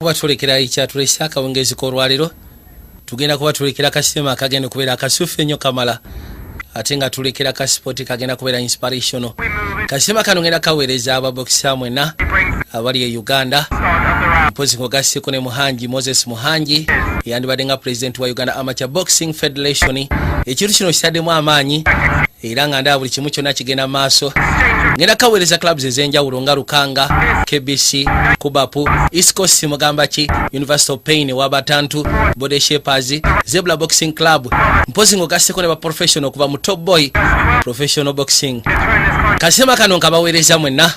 Kuba tulekera ekyatulese akawungeezi k'olwaleero, tugenda kuba tulekera kasitema akagenda okubeera akasufu ennyo kamala, ate nga tulekera ka sport kagenda kubeera inspirational. Kasitema kano ngenda kaweereza ababokisa mwenna abali e Uganda, mpozi ngogasseko ne Muhangi Moses Muhangi, yandibadde nga president wa Uganda Amateur Boxing Federation. Ekintu kino kitaddemu amaanyi era nga ndaba buli kimu kyonna kigenda maaso. Ngenda kaweereza clubs ez'enjawulo nga Lukanga, KBC, Kubapu, East Coast, mugamba ki, University of Pain, Wabatantu, Body Shapers, Zebra Boxing Club, mpozi ng'ogasseko ne ba professional okuva mu Top Boy Professional Boxing. Kasema kano nkabaweereza mwenna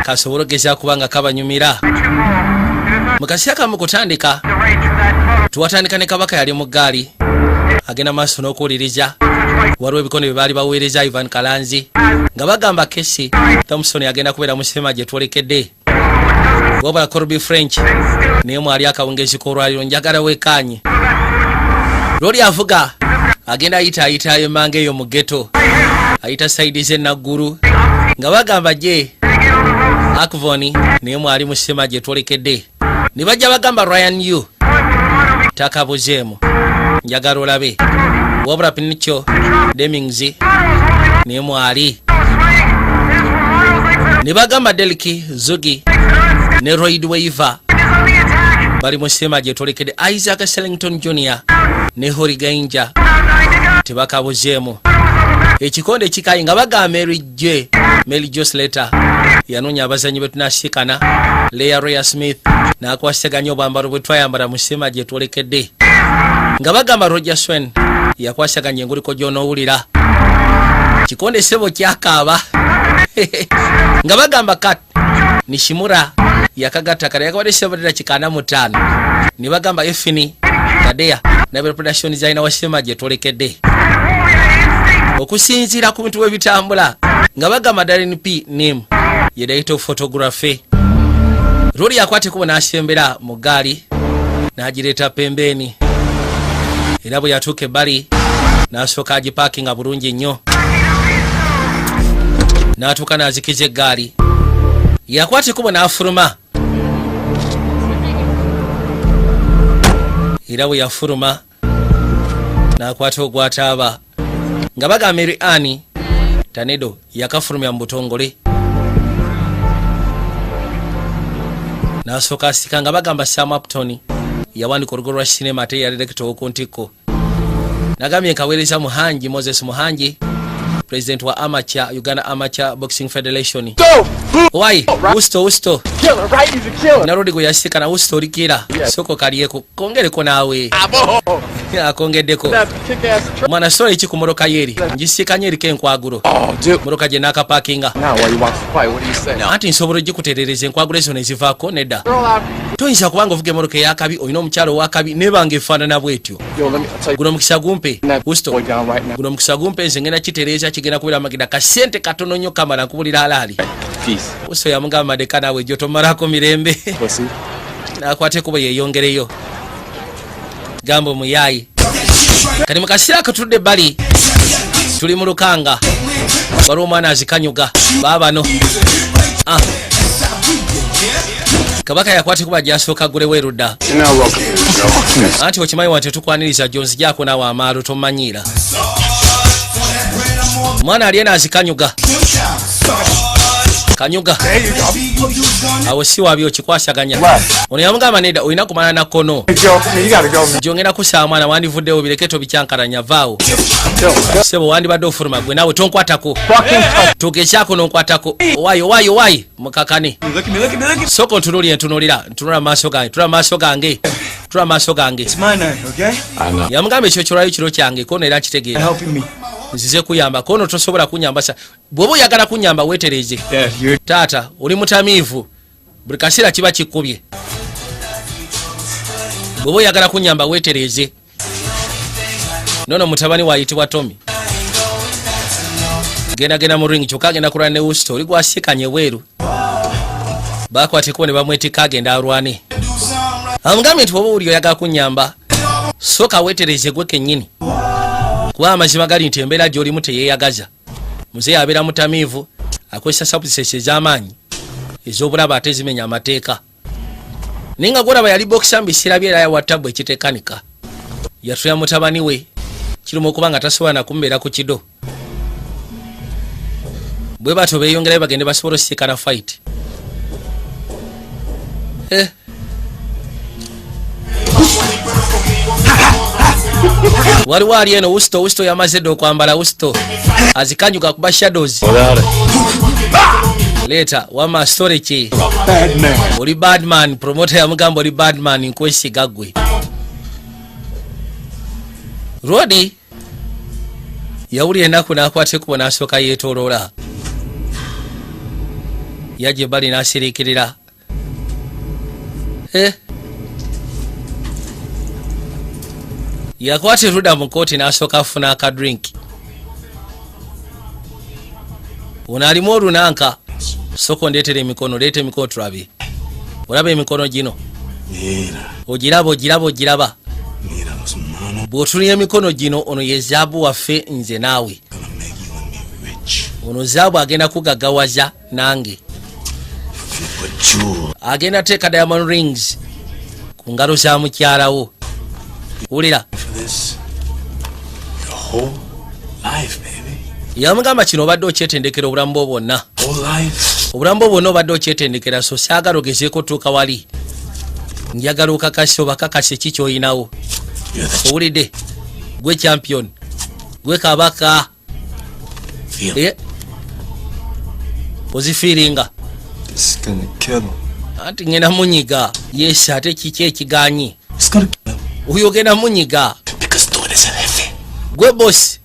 kasobole okugeza kuba nga kabanyumira. Mu kaseera kamu kutandika, tuwatandika ne Kabaka yali mu ggaali agenda maaso n'okuwuliriza. Waliwo ebikono bye baali baweereza Ivan Kalanzi nga bagamba Kesi Thompson agenda kubeera mu sema gye twolekedde, wabula Corby French naye mwali akawungezi k'olwaliro. Njagala wekaanye lwoli avuga agenda ayita ayita emmanga eyo mu ghetto, ayita side z'enaggulu nga bagamba gye Akvon naye mwali mu sema gye twolekedde. Ne bajja bagamba Ryan U takabuzeemu, njagala olabe. Wabula Pinicho Demings naye mwali, ne bagamba Deliki Zugi ne Royd Weaver bali mu sema gye twolekedde. Isaac Sellington Jr ne Hori Gainja tebakabuzeemu. Ekikonde ekikayi nga bagamba Mary J, Mary Joslater yanoonya abazanyi be tunasiikana. Lea Roya Smith n'akwasaganya obwambalo bwe twayambala mu sema gye twolekedde, nga bagamba Roger Swen yakwasaganya enguliko gy'onoowulira. Kikonde sebo kyakaaba nga bagamba Kat Nishimura yakagatta kale yakabadde sebadera kikana mu ttaano. Ne bagamba Efini Kadeya nabera production designer wa sema gye twolekedde. Okusinziira ku bintu bwe bitambula, nga bagamba Darren P Nim ye director of photography. Lwoli yakwata ekubo n'asembera mu ggaali n'agireeta pembeeni, era bwe yatuuka ebbali n'asooka agipaakinga bulungi nnyo, n'atuuka n'azikiza eggaali. Yakwata ekubo n'afuluma, era bwe yafuluma n'akwata ogwataaba nga bagamba Mary Ann Tanedo yakafulumya mu butongole, n'asooka asika nga bagamba Sam Apton yawandika olugo lwa sinema ate yali direkita ow'oku ntikko. Nagambye nkaweereza Muhangi Moses Muhangi, president wa Amateur Uganda Amateur Boxing Federation. Owai Usto, Usto Narodi gwe yasikana. Usto olikira soko kalyeko kongereko naawe akongeddeko mwana sola eki ku mmotoka yeeri ngisikanye eriko enkwagulo mmotoka gye naakapakinga anti nsobola ogikuterereza enkwagulo ezo nezivaako. Nedda, toyinza kubanga ovuga emmotoka eyakabi, olina omukyalo owakabi nebanga efaanana bwetyo. Guno omukisa gumpe, Usto, guno omukisa gumpe, nze ngenda kitereeza, kigenda kubeera magenda kasente katono nnyo kamala nkubulira alaali. Usto yamugamba madeka naawe egyo tomalako mirembe, nakwata ekubo yeyongereyo gamba omuyaayi. Kati mu kaseera akatudde ebbali tuli mu lukanga, waliwo omwana azikanyuga baabano. Ah. Kabaka yakwata ekuba gyasooka agulewo erudda, anti okimanyi wanti tetukwaniriza gyonzigyako naawe amaalo tomanyiira. Omwana ali eno azikanyuga kanyuga awo si wabi okikwasaganya. Ono yamugamba nedda, olina kumala na kono gyongenda kusaba mwana wandivuddewo bireke tobikyankalanya vaawo sebo wandibadde ofuluma gwe naawe tonkwatako tugekyako nonkwatako. Owaayi owaayi owaayi mukakane soko ntunulire ntunulira ntunula maaso gange tunula maaso gange tunula maaso gange. Yamugamba ekyo kyolwayo kiro kyange kono era nkitegeera nzize kuyamba kono tosobola kunyamba sa bw'oba oyagala kunyamba weetereze. Taata oli mutamiivu buli kaseera kiba kikkubye. Bw'oba oyagala kunyamba weetereze. Nono mutabani waayitibwa Tommy genda genda mu ring kyokka agenda kulwana ne Wusto oli gwasikanye ebweru. Bakwata ekubo ne bamwetikka agenda alwane. Amugambye nti bw'oba owulira oyagala kunyamba sooka weetereze gwe kennyini, kuba amazima gali nti embeera gy'olimu teyeeyagaza. Muzeeyi abeera mutamiivu akozesa substances ez'amaanyi ez'obulaba ate zimenya amateeka. Naye nga gwolaba yali boxer mu biseera bye, era yawattabu ekitekanika. Yatulya mutabani we kiruma okuba nga tasobola nakumubeera ku kido. Bwe batyo beeyongerayo bagende basobole osiikana fight. Eh. Waliwo ali eno Wusto. Wusto yamaze dde okwambala. Wusto azikanyuka kuba shadows. Leeta wama story ki? Oli badman. Promoter yamugamba, "Oli badman, nkwesiga gwe." Rodi yawulira ennaku n'akwata ekkubo n'asooka yeetooloola, yajja ebbali n'asiriikirira. Eh. Yakwata erudda mu kooti n'asooka afuna akadrink. Ono alimu olunanka. Soko ndeetera emikono, leeta emikono tulabe. Olaba emikono gino? Ogiraba, ogiraba, ogiraba? Bw'otunula emikono gino, ono ye zaabu waffe, nze naawe. Ono zaabu agenda kugaggawaza nange, agenda teeka diamond rings ku ngalo za mukyalawo. Wulira, yamugamba, "Kino obadde okyetendekera obulamu bwo bwonna, obulamu bwo bwonna obadde okyetendekera, so saagala ogezeeko otuuka wali. Njagala okakase, obakakase ki kyoyinawo. Owulidde? Gwe champion, gwe kabaka." Eh. Ozifiiringa anti ngenda munyiga. Yes, ate kiki ekiganyi? Oyo ogenda munyiga. Gwe boss.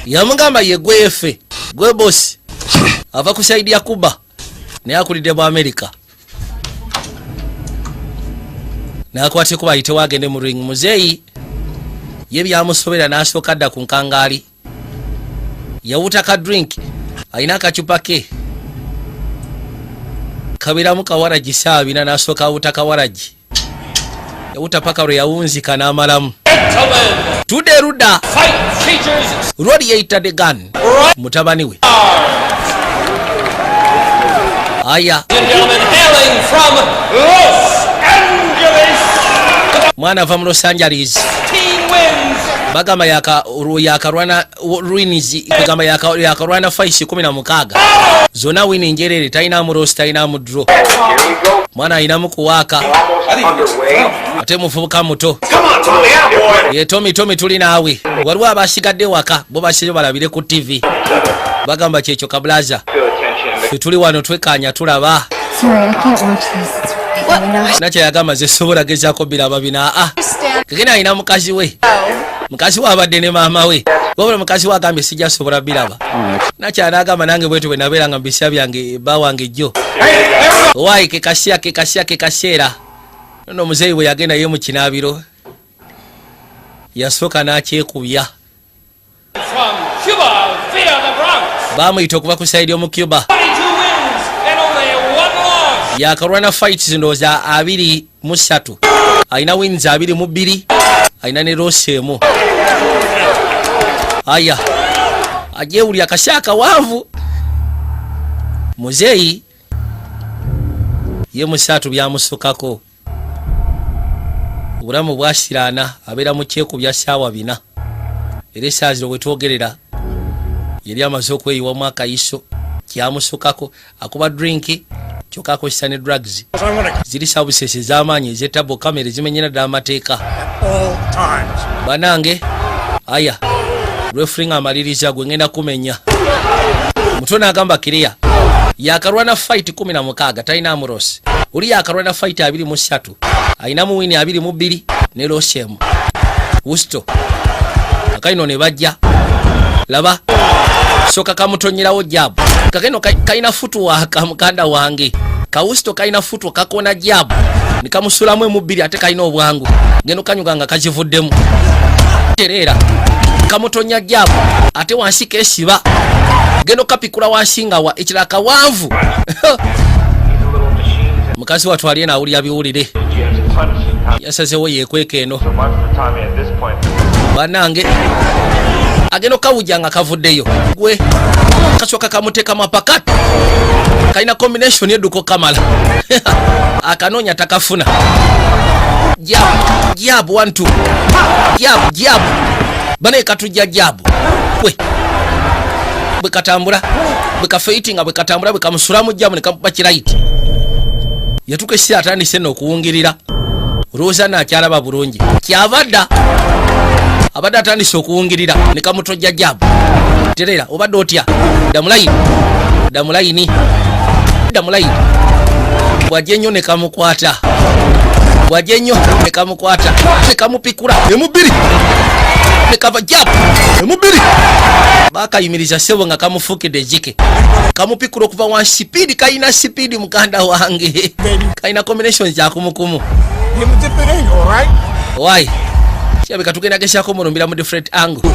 Yamugamba ye gwe efe, gwe boss. Ava ku side ya Kuba naye akulidde mu Amerika. Nakwate kuba ayitewo agende mu ring. Muzeeyi ye byamusobera n'asooka adda ku nkangaali, yawuta ka drink, alina akacupa ke kabeeramu kawaragi saawa 4, n'asooka awuta kawaragi, yawuta paka lwe yawunzika n'amalamu. Tudde erudda, Rodi yeyita The Gun, mutabani we aya. Gentlemen, hailing from Los Angeles, Mwana ava mu Los Angeles. 15 wins, Bagamba yakalwana wins, kugamba yakalwana fights 16, zonna win njerere, talinamu loss, talinamu draw. Mwana alinamu kuwaaka, ate muvubuka muto. Ye Tomi, Tomi, tuli naawe. Waliwo abasigadde waka, bo basize balabire ku TV. Bagamba kyekyo kabulaza, fe tuli wano twekanya tulaba. Sorry, I can't watch this. It's really nauseous. Nakyo yagamba, "Ze sobola gezaako biraba bina." Aa, kegenda alina mukazi we, mukazi we abadde ne maama we, wabula mukazi we agambye, "Sijja sobola biraba." Nakyanagamba, "Nange bwetu bwe nabeeranga mu biseera byange, bba wange jjo owaayi." Kekasya kekasya kekaseera nono omuzeeyi bwe yagenda ye mu kinaabiro, yasooka n'akyekubya. From Cuba via the Bronx, Baamuyita okuva ku side omu Cuba. 22 wins and only one loss. Yakalwana fights ndowooza 23, alina wins 22, alina ne loss emu. Aya, ajewulya akasi akawanvu muzeeyi ye musaatu byamusukako. Obulamu bwasiraana, abeera mu kyekubya saawa 4, era esaawa zino wetwogerera yali amaze okweyiwamu akayiso. Kyamusukako, akuba drink kyokka akozesa ne drugs ziri sabusese ez'amaanyi ezetabo kamera ezimenyera ddala amateeka. Banange, aya, referee nga amaliriza, "Gwe ngenda kumenya mutwe." N'agamba kiriya yakalwana fight 16, talinamu loss. Oli yakalwana fight 23, alinamu win 22 ne loss emu. Wusto akaino ne bajja laba soka kamutonyerawo jab. Kakeno kalina footwork, muganda wange. Kawusito kalina footwork, kakona jab nekamusulamu emu bbiri, ate kalina obwangu. Geno kanyuga nga kakivuddemu, tereera, kamutonya jab, ate wansi kesiba, geno kapikula wansi nga wa ekirala kawanvu. Mukazi watwali eno awulira biwulire, yasazewo yekweka eno. Bannange, agenda okawujja nga kavuddeyo. Gwe kasooka kamuteekamu uppercut, kalina combination edduka okamala akanoonya takafuna. Jab, jab, one, two, jab, jab. Banaye katujja jab. Gwe bwe katambula, bwe kafeitinga, bwe katambula, bwe kamusulamu jab ne kamuba ki right. Yatuuka ekiseera atandise nno okuwungirira, olowooza naakyalaba bulungi. Kyava dda abadde atandise okuwungirira ne kamutojja jab. Terera, obadde otya? Dda mu line, dda mu line, dda mu line. Bwajja ennyo ne kamukwata, bwajja ennyo ne kamukwata, ne kamupikula emubiri ne kava jab emubiri. Bakayimiriza sebo nga kamufuukidde ejike, kamupikula okuva wansi. Speed, kalina speed muganda wange, kalina combination zakumukumu. Give him a different angle, all right? Wai kirabika tugenda gezaako mulumbira mu different angle,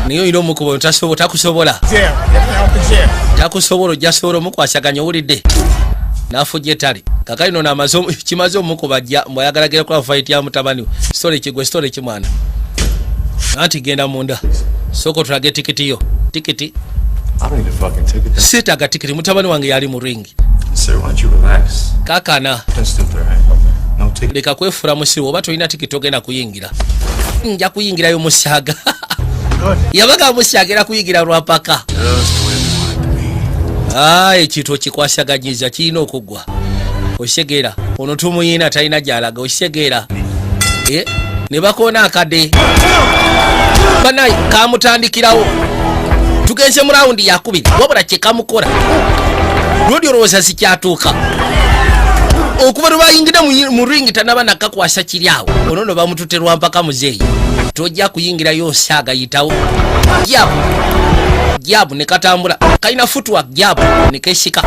naye olina omukuba tasobola, takusobola. Jab. Definitely off the jab. Takusobola, ojja sobola omukwasaganya. Owulidde nafujja ettale kakali nono kimaze omukuba jja mbwayagala gera kukola fight ya mutabani we. Sitole kigwe, sitole kimwana anti genda munda, sooka otulage tikiti yo, tikiti. I don't need a fucking ticket. Seetaaga tikiti, mutabani wange yali mu ring. Sir, why don't you relax? Kakana. That's still right. No ticket. Leka kwefula musiru, oba tolina tikiti ogenda kuyingira, nja kuyingirayo musaaga. Yabaga musaaga era kuyingira lwapaka. Just the way we want it to be. Aa, ekintu okikwasaganyiza kirina okuggwa. Okitegeera, ono tumuyina talina gyalaga. Okitegeera. Eh, ne bakoona akadde banaye kamutandikirawo. Tugenze mu round yakubiri, wabula kyekamukola lwodi olowooza zikyatuuka okuva lwe bayingire mu ring tanaba nakakwasa kiri awo. Ono no bamutute lwampaka. Muzeeyi tojja kuyingirayo osaaga, yitawo. Jab, jab ne katambula, kalina footwork. Jab ne kesika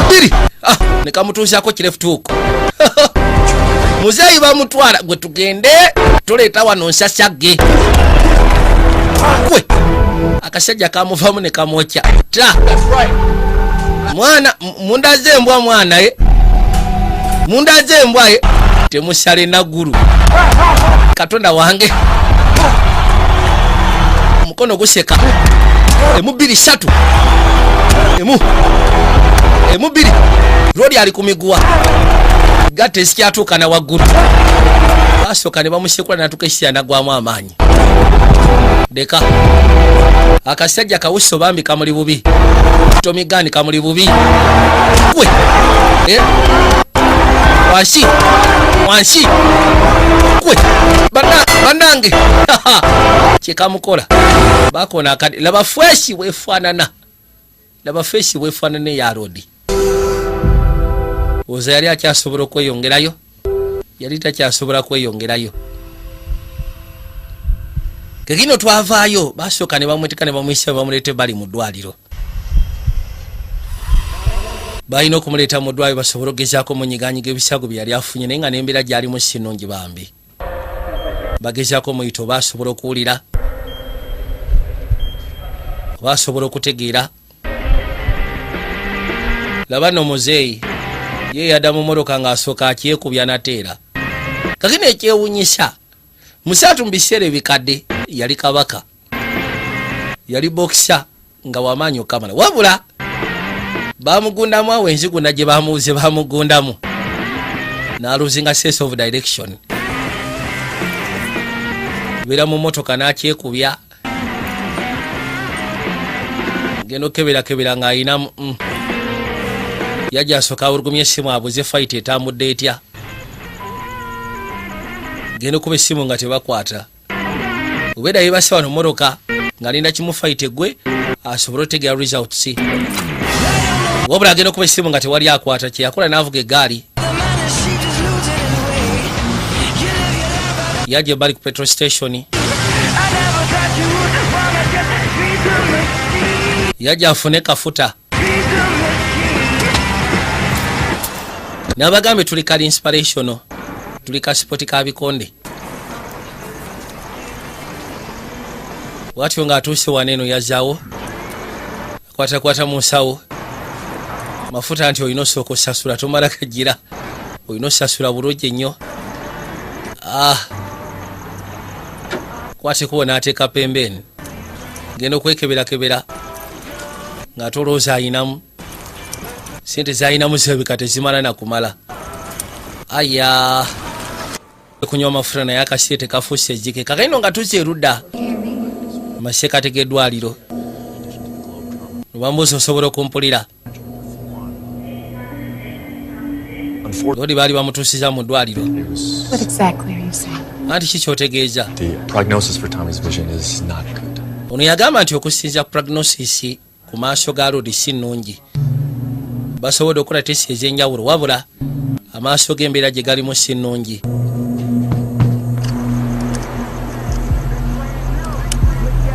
bbiri. Ah, ne kamutuusaako ki left hook. Muzeeyi bamutwala. Gwe tugende, toleeta wano nsasagge. Gwe akasajja kamuvamu ne kamwokya ta mwana. Mundaze embwa mwana e, mundaze embwa e, temusale naggulu. Katonda wange, omukono guseka. Emu, bbiri, ssatu, emu, emu, bbiri. Lwoli ali ku miguwa gatta ezikyatuuka na waggulu. Basooka ne bamusekula natuka ekisira nagwamu amaanyi. Leka akasajja kawuso bambi kamuli bubi, tomigani kamuli bubi. Gwe. Eh? Wansi, wansi gwe. Bannange, kyekamukola bakona akadi. Laba face bwefaanana, laba face bwefaanana eya Rodi. Oza yali akyasobola okweyongerayo, yali takyasobola kweyongerayo. Kekino twavaayo, basooka ne bamwetika ne bamuyisa, bamuleeta bali mu ddwaliro. Balina okumuleeta mu ddwaliro basobole okugezaako munyiganyiga ebisago bye yali afunye, naye nga n'embeera gy'alimu si nnungi bambi. Bagezaako omuyita oba asobola okuwulira oba asobola okutegeera. Laba nno muzeeyi ye yadda mu motoka ng'asooka akyekubya nateera. Kakino ekyewunyisa, musaatu mu biseera ebikadde yali kabaka, yali boxer nga wamaanyi okamala, wabula bamugundamu awo enzigunda gye bamuuze, bamugundamu n'alosinga sense of direction. Beera mu motoka n'akyekubya, genda okukeberakebera ng'ayina. Yajja asooka awulugumya essimu abuze fight etambudde etya. Genda okuba essimu nga tebakwata. Obeera yebase wano motoka ng'alinda kimu fight eggwe asobole otegeera results, wabula agenda okuba essimu nga tewali akwata. Kyeyakola n'avuga eggaali yajja ebbali ku petrol station, yajja afune kafuta. N'abagambye tuli kali inspirational, tuli ka sport ka bikonde. Bwatyo ng'atuuse wano eno yazaawo akwatakwata mu nsawo mafuta nti olina osooka osasula, tomala kajira, olina osasula bulungi ennyo. Ah. Kwatekubo n'ateeka pembeni, genda okwekeberakebera ng'ate olowooza ayinamu sente zayinamu zirabika tezimala nakumala. Aya, kunywa amafuta naye akasente kafuuse ejjike. Kakaino nga tuzza erudda masekate g'eddwaliro, lwambuuzi osobola okumpulira? Lodi baali bamutuusiza mu ddwaliro. What exactly are you saying? Anti ki kyotegeeza? The prognosis for Tommy's vision is not good. Ono yagamba nti okusinza prognosis ku maaso ga Lodi si nnungi. Basobodde okukola test ez'enjawulo, wabula amaaso g'embeera gye galimu si nnungi.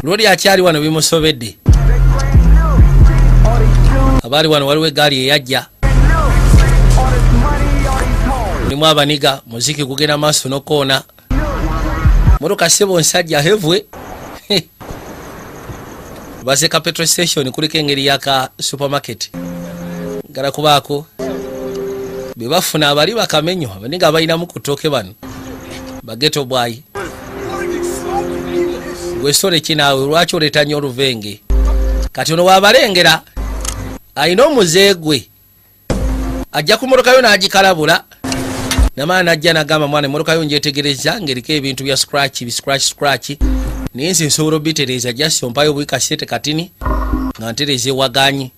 Lodi akyali wano, bimusobedde. Abaali wano, waliwo eggaali eyajja mulimu abaniga, muziki gugenda maaso nokoona motoka. Sebo nsajja hevwe baseka petrol station, kuliko engeri yaka supermarket gala kubaako bwe bafuna abali bakamenyo abaniga balinamu ku ttooke. Bano bageto bwayi gwesole kinaawe, lwaki oleeta nnyo oluvenge? Kati ono waabalengera alina omuze gwe, ajja ku motoka yo n'agikalabula namala najja nagamba, "Mwana, emotoka yo njetegereza ng'eriko ebintu bya scratch, bi scratch scratch, naye nze nsobola obitereeza. Just ompayo bwi kasente katini nga ntereeza ewaganyi."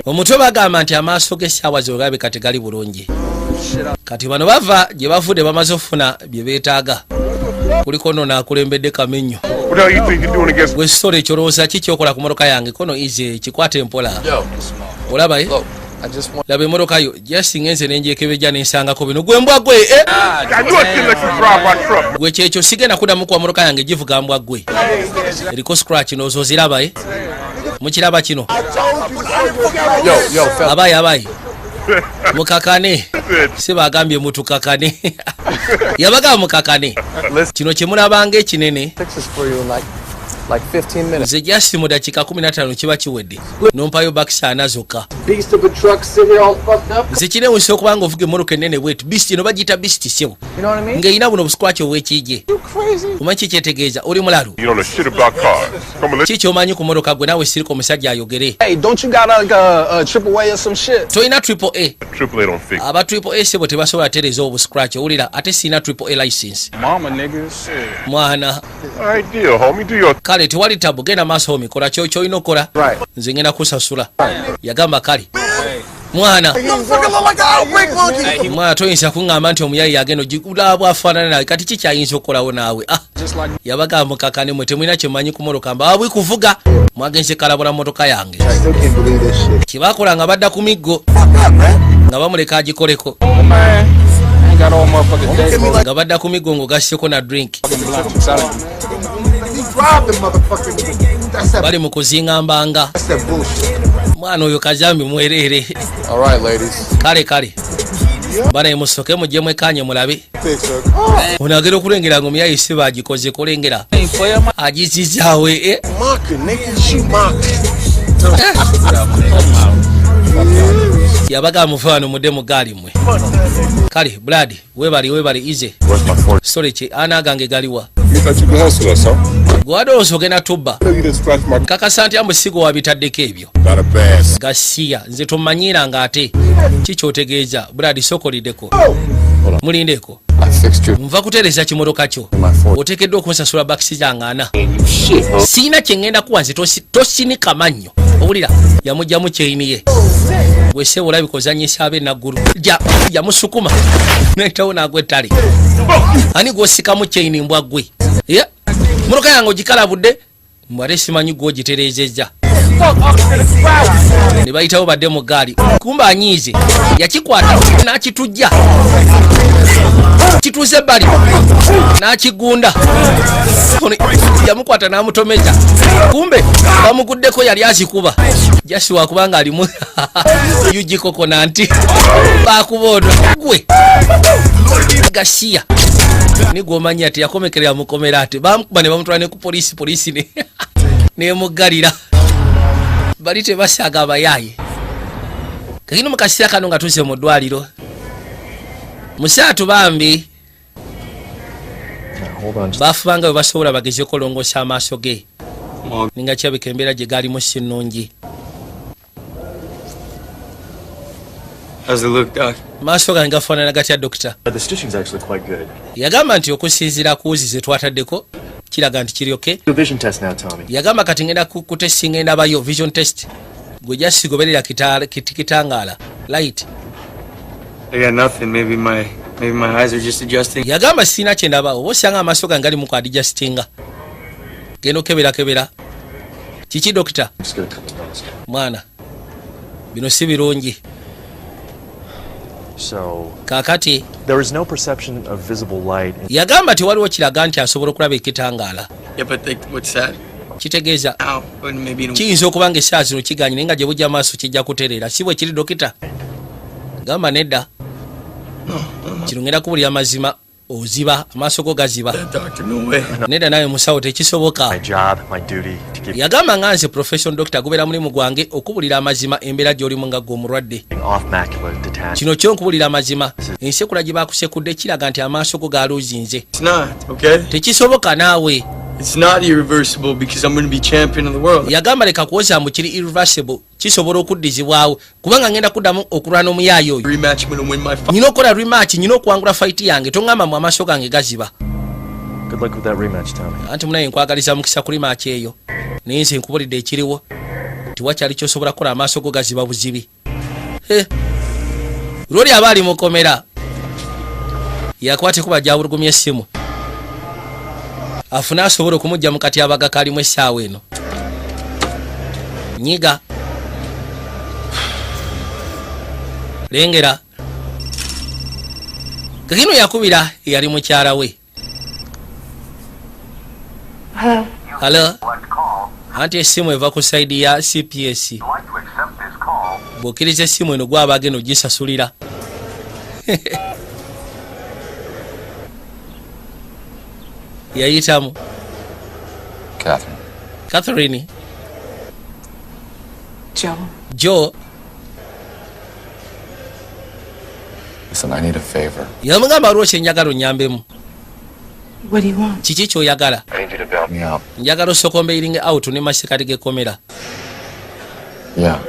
Omutwe bagamba nti amaaso g'essaawa zolabika tegali bulungi. Kati bano bava gye bavudde, bamaze okufuna bye beetaaga. Kuliko nno naakulembedde kamenyo. What the hell you think you're doing against Gwe sitole, ekyolowooza ki kyokola ku motoka yange? Kono ize kikwata empola. Olaba, eh? Look, I just want. Laba emotoka yo, just ngenze nenjekebejja nensangako bino. Gwe mbwa gwe, eh? I knew I couldn't let you drive my truck. Gwe kyekyo, sigenda kuddamu kuwa motoka yange givuga. Mbwa gwe, eriko scratch noozo oziraba, eh? Mukiraba kino? Yo, yo, fella. Abayi, abayi, mukakane. Si bagambye mutukakane, yabagamba mukakane. Kino kyemulabanga ekinene. Fix this for you in like 15 minutes. Nze just mu dakiika 15 kiba kiwedde, nompayo bucks 40 zokka. Beast of a truck sit here all fucked up. Nze kinewusa okuba nga ovuga emmotoka ennene bwetu, beast. Eno bagiyita beast, ssebo. You know what I mean? Ng'erina buno obuscratch obw'ekiije. You crazy? Omanyi kikyetegeeza? Oli mulalu. You don't know shit about cars. Come on, let's Ki kyomanyi ku motoka gwe naawe? Sirika, omusajja ayogere. Hey, don't you got like a triple A or some shit? Tolina triple A? Triple A don't fix. Aba triple A, sebo, tebasobola tereeza obuscratch, owulira? Ate sirina triple A license. Mama, nigga, shit. Mwana. All right, deal, homie. Do your Kale, tewali tabu, genda maaso homie, kola kyolina okukola. Right. Nze ngenda kusasula. Yagamba kale mwana. Mwana, toyinza kuŋŋamba nti omuyayi yagenda ogulaba bwafaanana nawe. Kati kikyayinza okukolawo naawe? Ah, yabagamba mukakane mwe, temulina kyemanyi ku motoka, mbabwi kuvuga mwagenze kalabula motoka yange. Still can't believe this shit. Kyebakola nga badda ku miggo nga bamuleka agikoleko. Man, I ain't got all motherfucking day, bro. Nga badda ku miggo ng'ogasseko na drink. He robbed the motherfucker. That's that, Bali mu kuzinga mbanga. that's that bullshit. Mwana oyo kazambi mwereere. All right, ladies. Kale kale, bana, musoke mujje mwekanye mulabe. Fix her. Ono agenda okulengera nga omuyayi si bagikoze kulengera agizizaawe, eh? Mocking, nigga. She mocking. Yabaga mufe wano, mudde mu gaali mmwe. Kale Brad, webali webali ize. Where's my 40? Sitole ki ana gange galiwa? You thought you could hustle us, huh? Gwadowooza ogenda tubba? You didn't scratch my Nkakasa ntya musigo wabitaddeko ebyo? Not a bass. Gasiya, nze tomanyiira nga ate kikyotegeeza. Brad, sokoliddeko, mulindeko. I fixed your Nva kutereeza kimotoka kyo. my 40. Oteekeddwa okunsasula bucks zange 40. Siina kye ŋŋenda kuwa nze, tosinika mannyo, owulira? Yamugjamu chain ye. Bwese olabika ozanyisa ab'enaggulu. Ja yamusukuma nayitawo n'agwa ettale. Ani gwosikamu chain, mbwa gwe? Ye motoka yange ogikalabudde, mbw ate simanyi gwogitereezezza. Ne bayitawo badde mu gaali, kumba anyiize, yakikwata n'akitujja kituuse ebbali n'akigunda. Ono yamukwata n'amutomeza, kumbe bamuguddeko, yali azikuba jasi wakubanga alimu yugi kokonanti bakuba ono gwe gasiya nigwomanya ati yakomekerera mukomera, ati bamukuba ne bamutwala ne ku polisi, polisi nemuggalira. Bali tebasaaga abayaaye. Kakino mu kaseera kano nga tuzze mu ddwaliro, musaatu bambi. Hold on. Just Baafubanga bwe basobola bagezeko olongoosa amaaso ge, ninga kirabika embeera gye gaalimu si nnungi. How's it look, Doc? Maaso gange gafaanana gatya, dokita? The stitching's actually quite good. Yagamba nti okusinziira ku wuzi ze twataddeko kiraga nti kiri okay. Do a vision test now, Tommy. Yagamba kati ngenda kutestinga endabayo, vision test, gwe jasigoberera kitangaala, light. I got nothing. Maybe my eyes are just adjusting. Yagamba sirina kyendaba, oba osanga amaaso gange gali mu kuadjustinga. Genda okeberakebera kiki, dokita? Just get a couple notes. Mwana, bino si birungi. So Kaakati there is no perception of visible light. Yagamba tewaliwo kiraga nti asobola okulaba ekitangaala. Yeah, but like, what's that? Kitegeeza Now, but maybe in a kiyinza okuba nga essaawa zino kiganye, naye nga gye bujja maaso kijja kutereera, si bwe kiri, dokita? Gamba nedda, kino ngenda kubulira mazima, oziba amaaso go gaziba. Doctor, no way. Nedda nawe musawo, tekisoboka. My job, my duty to keep Yagamba nga nze profession doctor, gubeera mulimu gwange okubulira amazima embeera gy'olimu nga gwe omulwadde. Off macular detachment. Kino kyo nkubulira amazima, ensekula gye bakusekudde kiraga nti amaaso go galuuzinze. It's not, okay? Tekisoboka naawe. It's not irreversible because I'm gonna be champion of the world. Yagamba leka kuwoza mbu kiri irreversible, kisobola okuddizibwawo, kubanga ngenda kuddamu okulwana omuyaayo oyo. Rematch, I'm gonna win my fight. Nyina okukola rematch, nyina okuwangula fight yange. Toŋŋamba mu amaaso gange gaziba. Good luck with that rematch, Tommy. Anti munaye nkwagaliza mukisa ku rematch eyo, naye nze nkubulidde ekiriwo, tiwakyali kyosobola kukola, amaaso go gaziba buzibi. Eh. Lwoli aba ali mukomera, yakwate kuba gyawulugumya essimu afune asobola okumugja mu katyabaga kalimu essaawa eno. Nyiga lengera kakino yakubira eyali mukyala we. Hello. Hello. Anti essimu eva ku side ya CPS. Bw'okkiriza essimu eno, gwaba agenda ogisasulira. Yayitamu. Catherine. Catherine. Joe. Joe. Listen, I need a favor. Yamugamba waliwo kyenjagala onyambemu. What do you want? Kiki kyoyagala? I need you to bail me out. Njagala osooka ombailinge out ne masekati g'ekkomera. Yeah.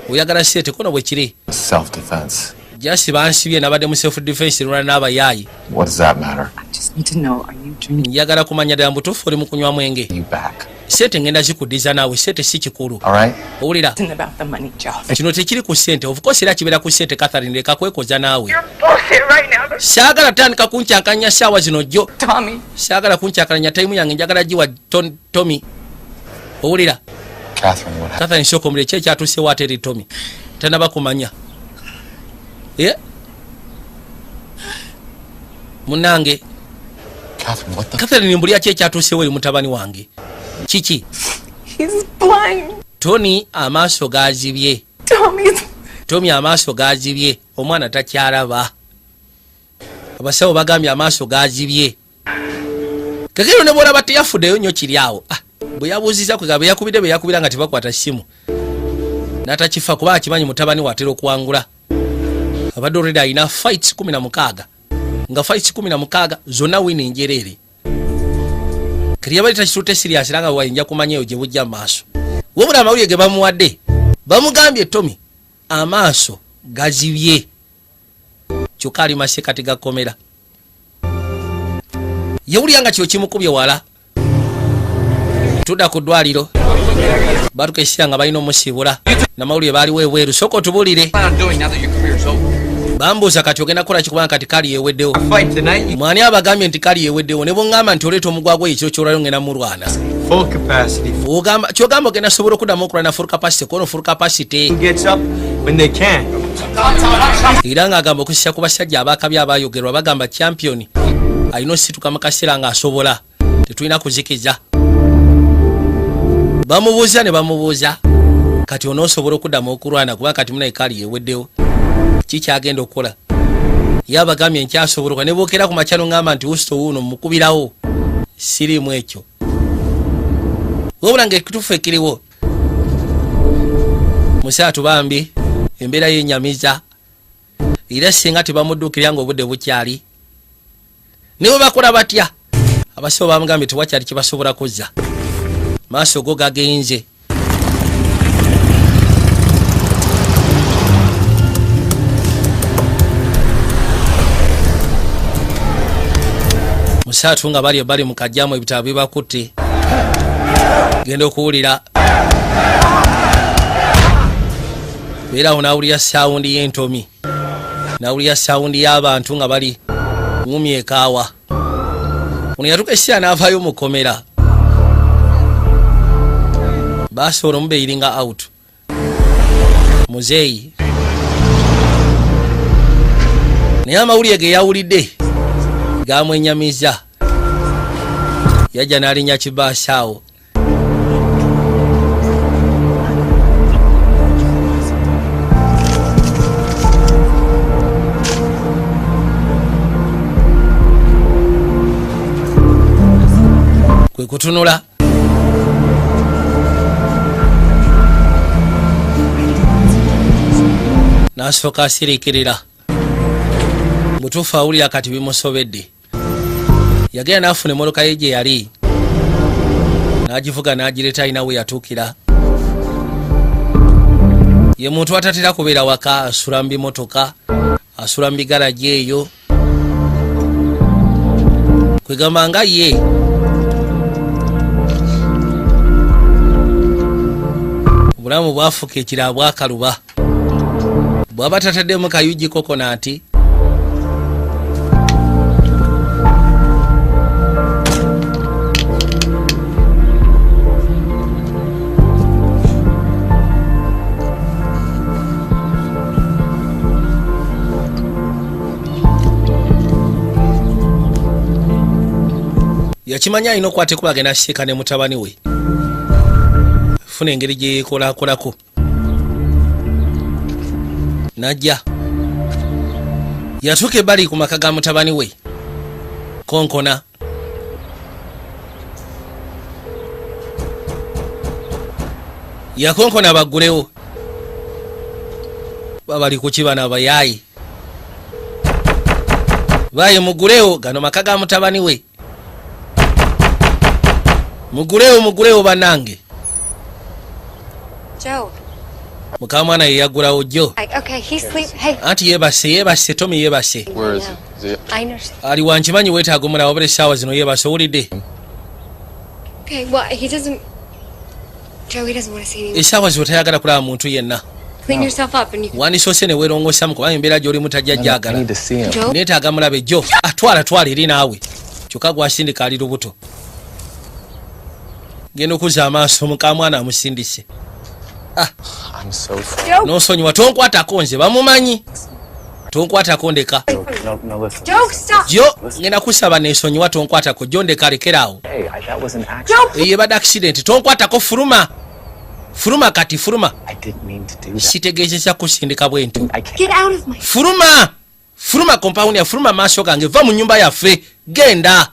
Oyagala sente kono bwe kiri? Self defense. Just bansibye, nabadde mu self defense, lwana n'abayaayi. What does that matter? I just need to know, are you drinking? Njagala kumanya ddala mutuufu oli mu kunywa mwenge. You back. Sente ngenda zikuddiza naawe, sente si kikulu. All right? Owulira? Isn't about the money, Joe. Kino tekiri ku sente. Of course era kibeera ku sente. Catherine, leka kwekoza naawe. Bullshit right now. Saagala tandika kunkyankanya saawa zino jjo. Tommy. Saagala kunkyakalanya, time yange njagala giwa Tommy, owulira? Catherine, what happened? Catherine, sooka omulire, ki ekyatuusewo ate eri Tommy? Tanaba kumanya. Eh? Munange. Catherine, what the? Catherine, mbulya ki ekyatuusewo eri mutabani wange? Kiki? He's blind. Tony amaaso gazibye. Tommy's. Tommy amaaso gazibye, omwana takyalaba. Abasawo bagambye amaaso gazibye. Kakiro ne bwolaba teyafuddeyo nnyo kiri awo. Ah, bwe yabuuziza kwe bwe yakubidde, bwe yakubira nga tebakwata ssimu, n'atakifa kuba akimanyi mutabani we atera okuwangula. Abadde already alina fights 16, nga fights 16 zonna win njereere. Kati yabadde takitutte serious, era nga wayinja kumanya eyo gye bujja mu maaso. Wabula amawulire ge bamuwadde, bamugambye Tommy amaaso gazibye, kyokka ali masekati gakomera. Yewulira nga kyo kimukubye wala. Tudda ku ddwaliro, batuka ekiseera nga balina omusibula namawulire baaliwo ebweru. Sooka otubuulire. Plan on doing now that your career's over? Bambuuza kati ogenda kukola kikubanga kati kali eweddewo? Fight tonight, you Mwani abagambye nti kali eweddewo? Ne bweŋŋamba nti oleeta omugwagwa ekiro kyolwaliro, ngenda mulwana. Full capacity. Ogamba kyogamba ogenda sobola okuddamu okulwana full capacity? Kono full capacity. Who gets up when they can? Era ng'agamba okusisa ku basajja abakabi abayogerwa, bagamba champion alina osituka mu kaseera ng'asobola, tetulina kuzikiza. Bamubuuza ne bamubuuza kati onoosobola okuddamu okulwana kuba kati munaye kaali eweddewo? Kikyagenda okukola? Ye abagambye nkyasobola ne bookera ku makya noŋŋamba nti wusito wuuno mukubirawo siriimu ekyo. Wabula nga ekituufu ekiriwo, musaatu bambi embeera yenyamiza, era singa tebamudduukirira nga obudde bukyali, ne bwe bakola batya Abasawo bamugambye tewakyali kyebasobola kuzza, maaso go gagenze. Musaatu nga bali ebali mu kajjamu, ebitabo bibakutte, genda okuwulira beera awo, n'awulira sound y'entomi, n'awulira sound y'abantu nga bali ŋumya ekaawa. Ono yatuuka ekiseera n'avaayo mu kkomera, basobola omubailinga out muzeeyi, naye amawulire ge yawulidde gamwenyamiza. Yajja n'alinnya kibaasi awo. Kwe kutunula n'asooka asiriikirira. Mutuufu awulira kati bimusobedde. Yagenda n'afuna emmotoka ye gye yali, n'agivuga n'agireeta. Alina we yatuukira. Ye muntu atatera kubeera waka, asula mu bimotoka, asula mu bigaragi eyo. Kwegamba nga ye obulamu bwafuuka ekirala, bwakaluba bw'aba tataddemu kayugi coconut. Yakimanya alina okukwata ekuba, agenda asiika ne mutabani we, funa engeri gye yeekolakolako. Najja yatuuka ebbali ku maka ga mutabani we, konkona. Yakonkona baggulewo. Babali ku kibana abayaayi baye, mugulewo, gano maka ga mutabani we, mugulewo, mugulewo bannange. Joe. Mukamwana ye yaggulawo, Joe. Okay, he's sleep. Hey. Anti yeebase, yeebase, Tomi yeebase. Where is he? Is he? I understand. Ali wankimanyi weetaaga omulaba, wabula essaawa zino yeebase, owulidde? Okay, well, he doesn't. Joe, he doesn't want to see anyone. Essaawa zino tayagala kulaba muntu yenna. Clean yourself up and you. Wandisoose ne weerongoosamu, kubanga embeera gy'olimu tajja I gyagala. need to see him. Joe? Neetaaga mulabe Joe. Atwala, twala eri naawe. Kyokka gwasindika ali lubuto. Genda okuzza amaaso, mukamwana amusindise. I'm so sorry. Joe! N'osonyiwa, tonkwatako, nze bamumanyi, tonkwatako, ndeka. No, no, listen. Joe, stop! Joe, ngenda kusaba nensonyiwa, tonkwatako Joe, ndeka, lekeraawo. Hey, that was an accident. Joe! Eyo ebadde accident, tonkwatako, fuluma, fuluma kati, fuluma. I didn't mean to do that. Sitegeezesa kusindika bwe ntyo. I can't. Get out of my. Fuluma, fuluma compound ya, fuluma maaso gange, va mu nyumba yaffe, genda.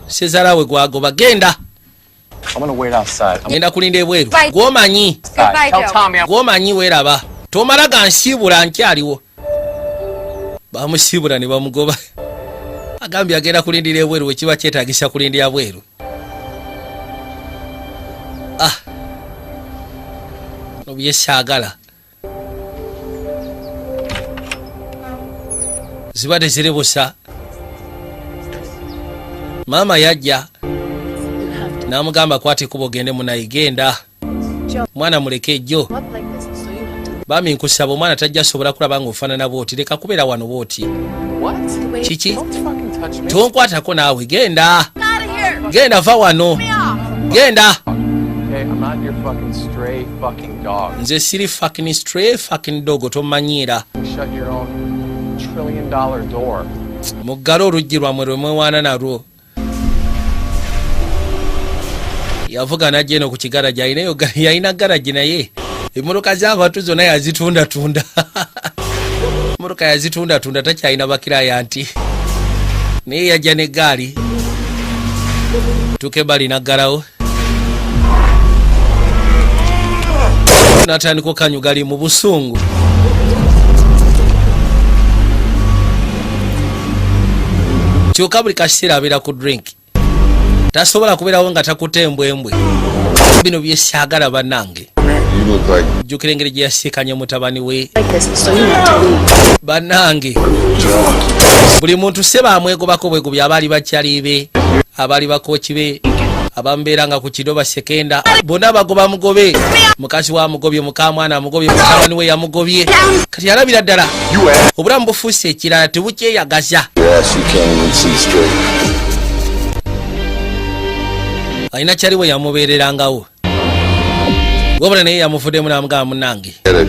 Sezalawe gwagoba, genda. I'm gonna wait outside. I'm Ngenda kulinda ebweru. Bye. Gwomanyi. Goodbye, Tell Joe. Tommy I'm. Gwomanyi, weeraba, tomala gansiibula, nkyaliwo. Bamusiibula ne bamugoba. Agambye agenda kulindira ebweru, wekiba kyetagisa kulindira bweru. Ah, obyesaagala ziba teziri busa. Maama yajja n'amugamba, kwata ekkubo ogende munayi, genda, mwana muleke ejjo. Bami, nkusaba, omwana tajja sobola kulaba ng'ofaanana bwoti, leka kubeera wano bwoti. What? Kiki? Don't fucking touch me. Tonkwatako naawe, genda, genda, va wano, genda. Okay, I'm not your fucking stray fucking dog. Nze siri fucking stray fucking dog, tomanyiira. Shut your own $1 trillion door. Muggale oluggi lwammwe lwe mwewaana nalwo. Yavuga najja eno ku kigaragi alinayo, yalina garagi, naye emmotoka z'abantu zonna yazitundatunda, emmotoka yazitundatunda, takyalina bakiraya nti naye yajja n'eggaali tuuka ebbali n'aggalawo n'atandika okanyugali mu busungu. Kyokka buli kaseera abeera ku drink. Tasobola kubeerawo nga takutte embwembwe. Bino byesaagala bannange. You look like Jjukira engeri gye yasiikanye mutabani we. Like this, so you want to leave. Bannange, buli muntu se bamwegobako bwegobi, abaali bakyali be, abaali bakooki be, abamubeeranga ku kido basekenda, bonna bagoba mugobe. Mukazi wa mugobye, mukamwana amugobye, mutabani we yamugobye. Kati alabira ddala you ass. obulamu bufuuse ekirala, tebukyeyagaza. Your ass, you can't even see straight. Alina kyali we yamubeererangawo, wabula naye yamuvuddemu n'amugamba, "Munange, Get it.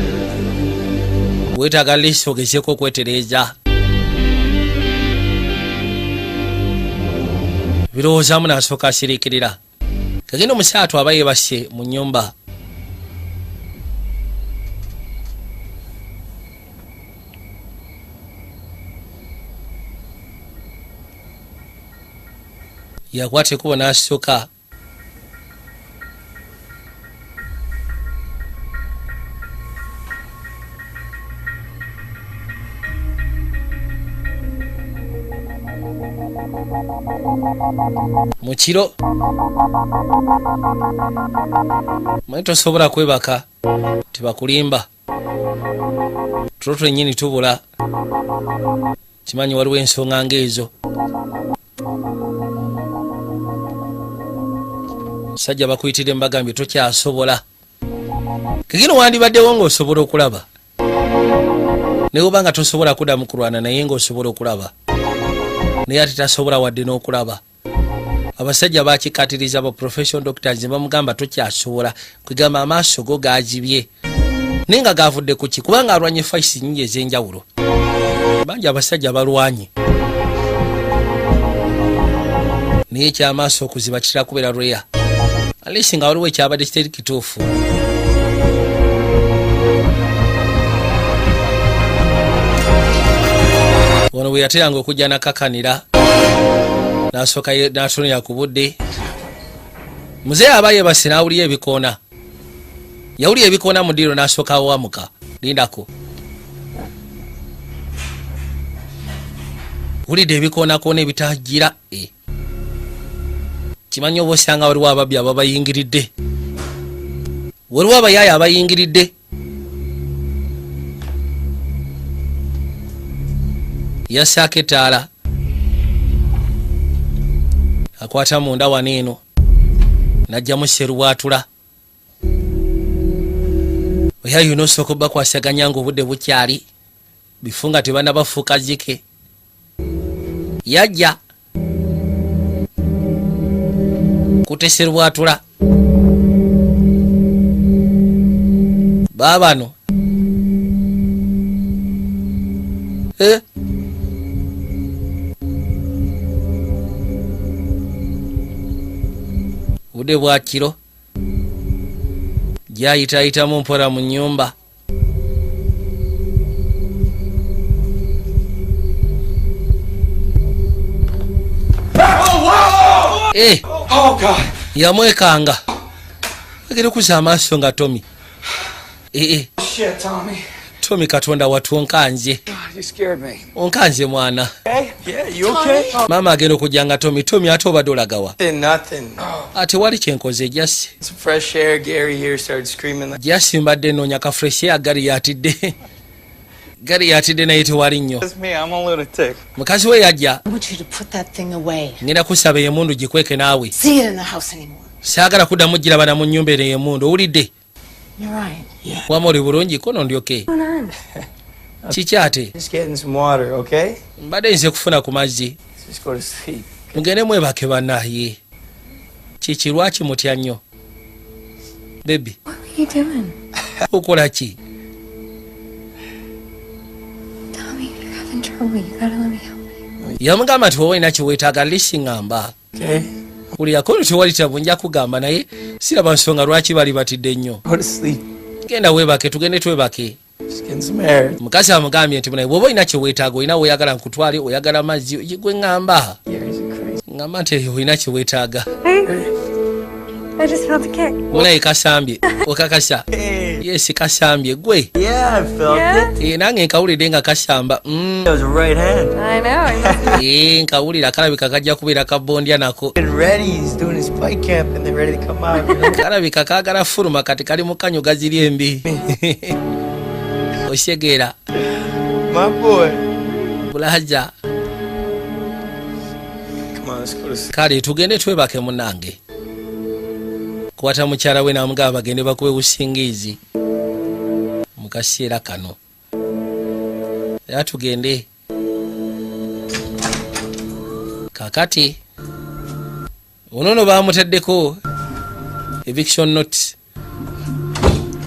weetaaga lisi ogezeeko okwetereeza." Birowoozaamu n'asooka asiriikirira. Kagenda omusaatu aba yeebase mu nnyumba. Yakwata ekkubo n'asituka. Mu kiro manyi tosobola kwebaka, tebakulimba, tulo twennyini tubula. Kimanyi waliwo ensonga ng'ezo. Sajja bakuyitidde, mbagambye tokyasobola. Kegino wandibaddewo ng'osobola okulaba, naye oba nga tosobola kuddamu kulwana, naye ng'osobola okulaba, naye ate tasobola wadde n'okulaba. Abasajja bakikatiriza, ba professional doctors, ne bamugamba tokyasobola. Kwegamba amaaso go gazibye, naye nga gavudde ku ki? Kubanga alwanye fights nyingi ez'enjawulo. Bangi abasajja balwanye, naye ekyamaaso okuziba kitera kubeera rare, alisi nga waliwo ekyabadde kiteri kituufu. Ono bwe yateranga okujja nakakanira, nasooka n'atunira ku budde. Muzeeyi aba yebase n'awulira ebikoona. Yawulira ebikoona mu ddiiro, n'asooka awamuka. Lindako, wulidde ebikoonakoona ebitagira. E, kimanyi oba osanga waliwo ababbi ababayingiridde, waliwo abayaaya abayingiridde. Yasaako etaala, akwata munda wano eno, najjamu serubwatula. Oyayo nosooka obakwasaganya nga obudde bukyali, bifu nga tebanabafuuka zike. Yajja kuteserubwatula baabano. Eh? Budde bwa kiro, gyayitayitamu mpola mu nnyumba. Eh, Oh God. yamwekanga agere kuza amaaso nga Tommy. Ee. Shit, Tommy. Tommy, Katonda watu, onkanje. God, you scared me. Onkanje mwana. Hey, yeah, you okay? Maama agenda okujja nga Tommy. Tommy, ate obadde olagawa? Nothing, nothing. Ate wali kyenkoze just Some fresh air. Gary here started screaming like Just mbadde noonya ka fresh air. Gary yatidde, Gary yatidde, naye tewali nnyo. It's me. I'm a lunatic. Mukazi we yajja. I want you to put that thing away. Ngenda kusaba emundu gikweke naawe. See it in the house anymore. Saagala kuddamu girabana mu nnyumba eno emundu, owulidde? You're right. Wama oli bulungi? Kono ndyoke kiki ate? Just getting some water, okay? Mbadde nze kufuna ku mazzi. Let's just go to sleep. Mugende mwebake bannaye. Kiki, lwaki mutya nnyo, baby? What were you doing? Okola ki? Tommy, you're having trouble. You gotta let me help you. Yamugamba nti wowe olina kyeweetaaga lisi ŋŋamba. Okay? Wulirako no, tewali tabu, nja kugamba, naye siraba nsonga lwaki bali batidde nnyo. Go to sleep. Genda weebake, tugende twebake. Just getting some air. Mukazi amugambye nti munaye bw'oba olina kyeweetaaga, olina weeyagala nkutwale, oyagala mazzi, gwe ŋŋamba. Gary's a crazy. Ŋŋamba nti olina kyeweetaaga. Hey, I just felt a kick. Munaye kasambye okakasa. Hey. Yes, kasambye gwe. Yeah, I felt it. Eh, nange nkawulidde nga kasamba. That was right hand. I know. He must Eh, nkawulira kalabika kajja kubeera kabondya nako. Getting ready. He's doing his fight camp and they're ready to come out. You know? Kalabika kaagala fuluma kati kali mu kanyuga ziri embi. Osyegeera. My boy. Bulaja. Come on, let's go to sleep. Kale tugende twebake munnange. Kwata mukyala we n'amugamba bagende bakube busingiizi mu kaseera kano. Era tugende. Kakati ono nno baamutaddeko eviction notice.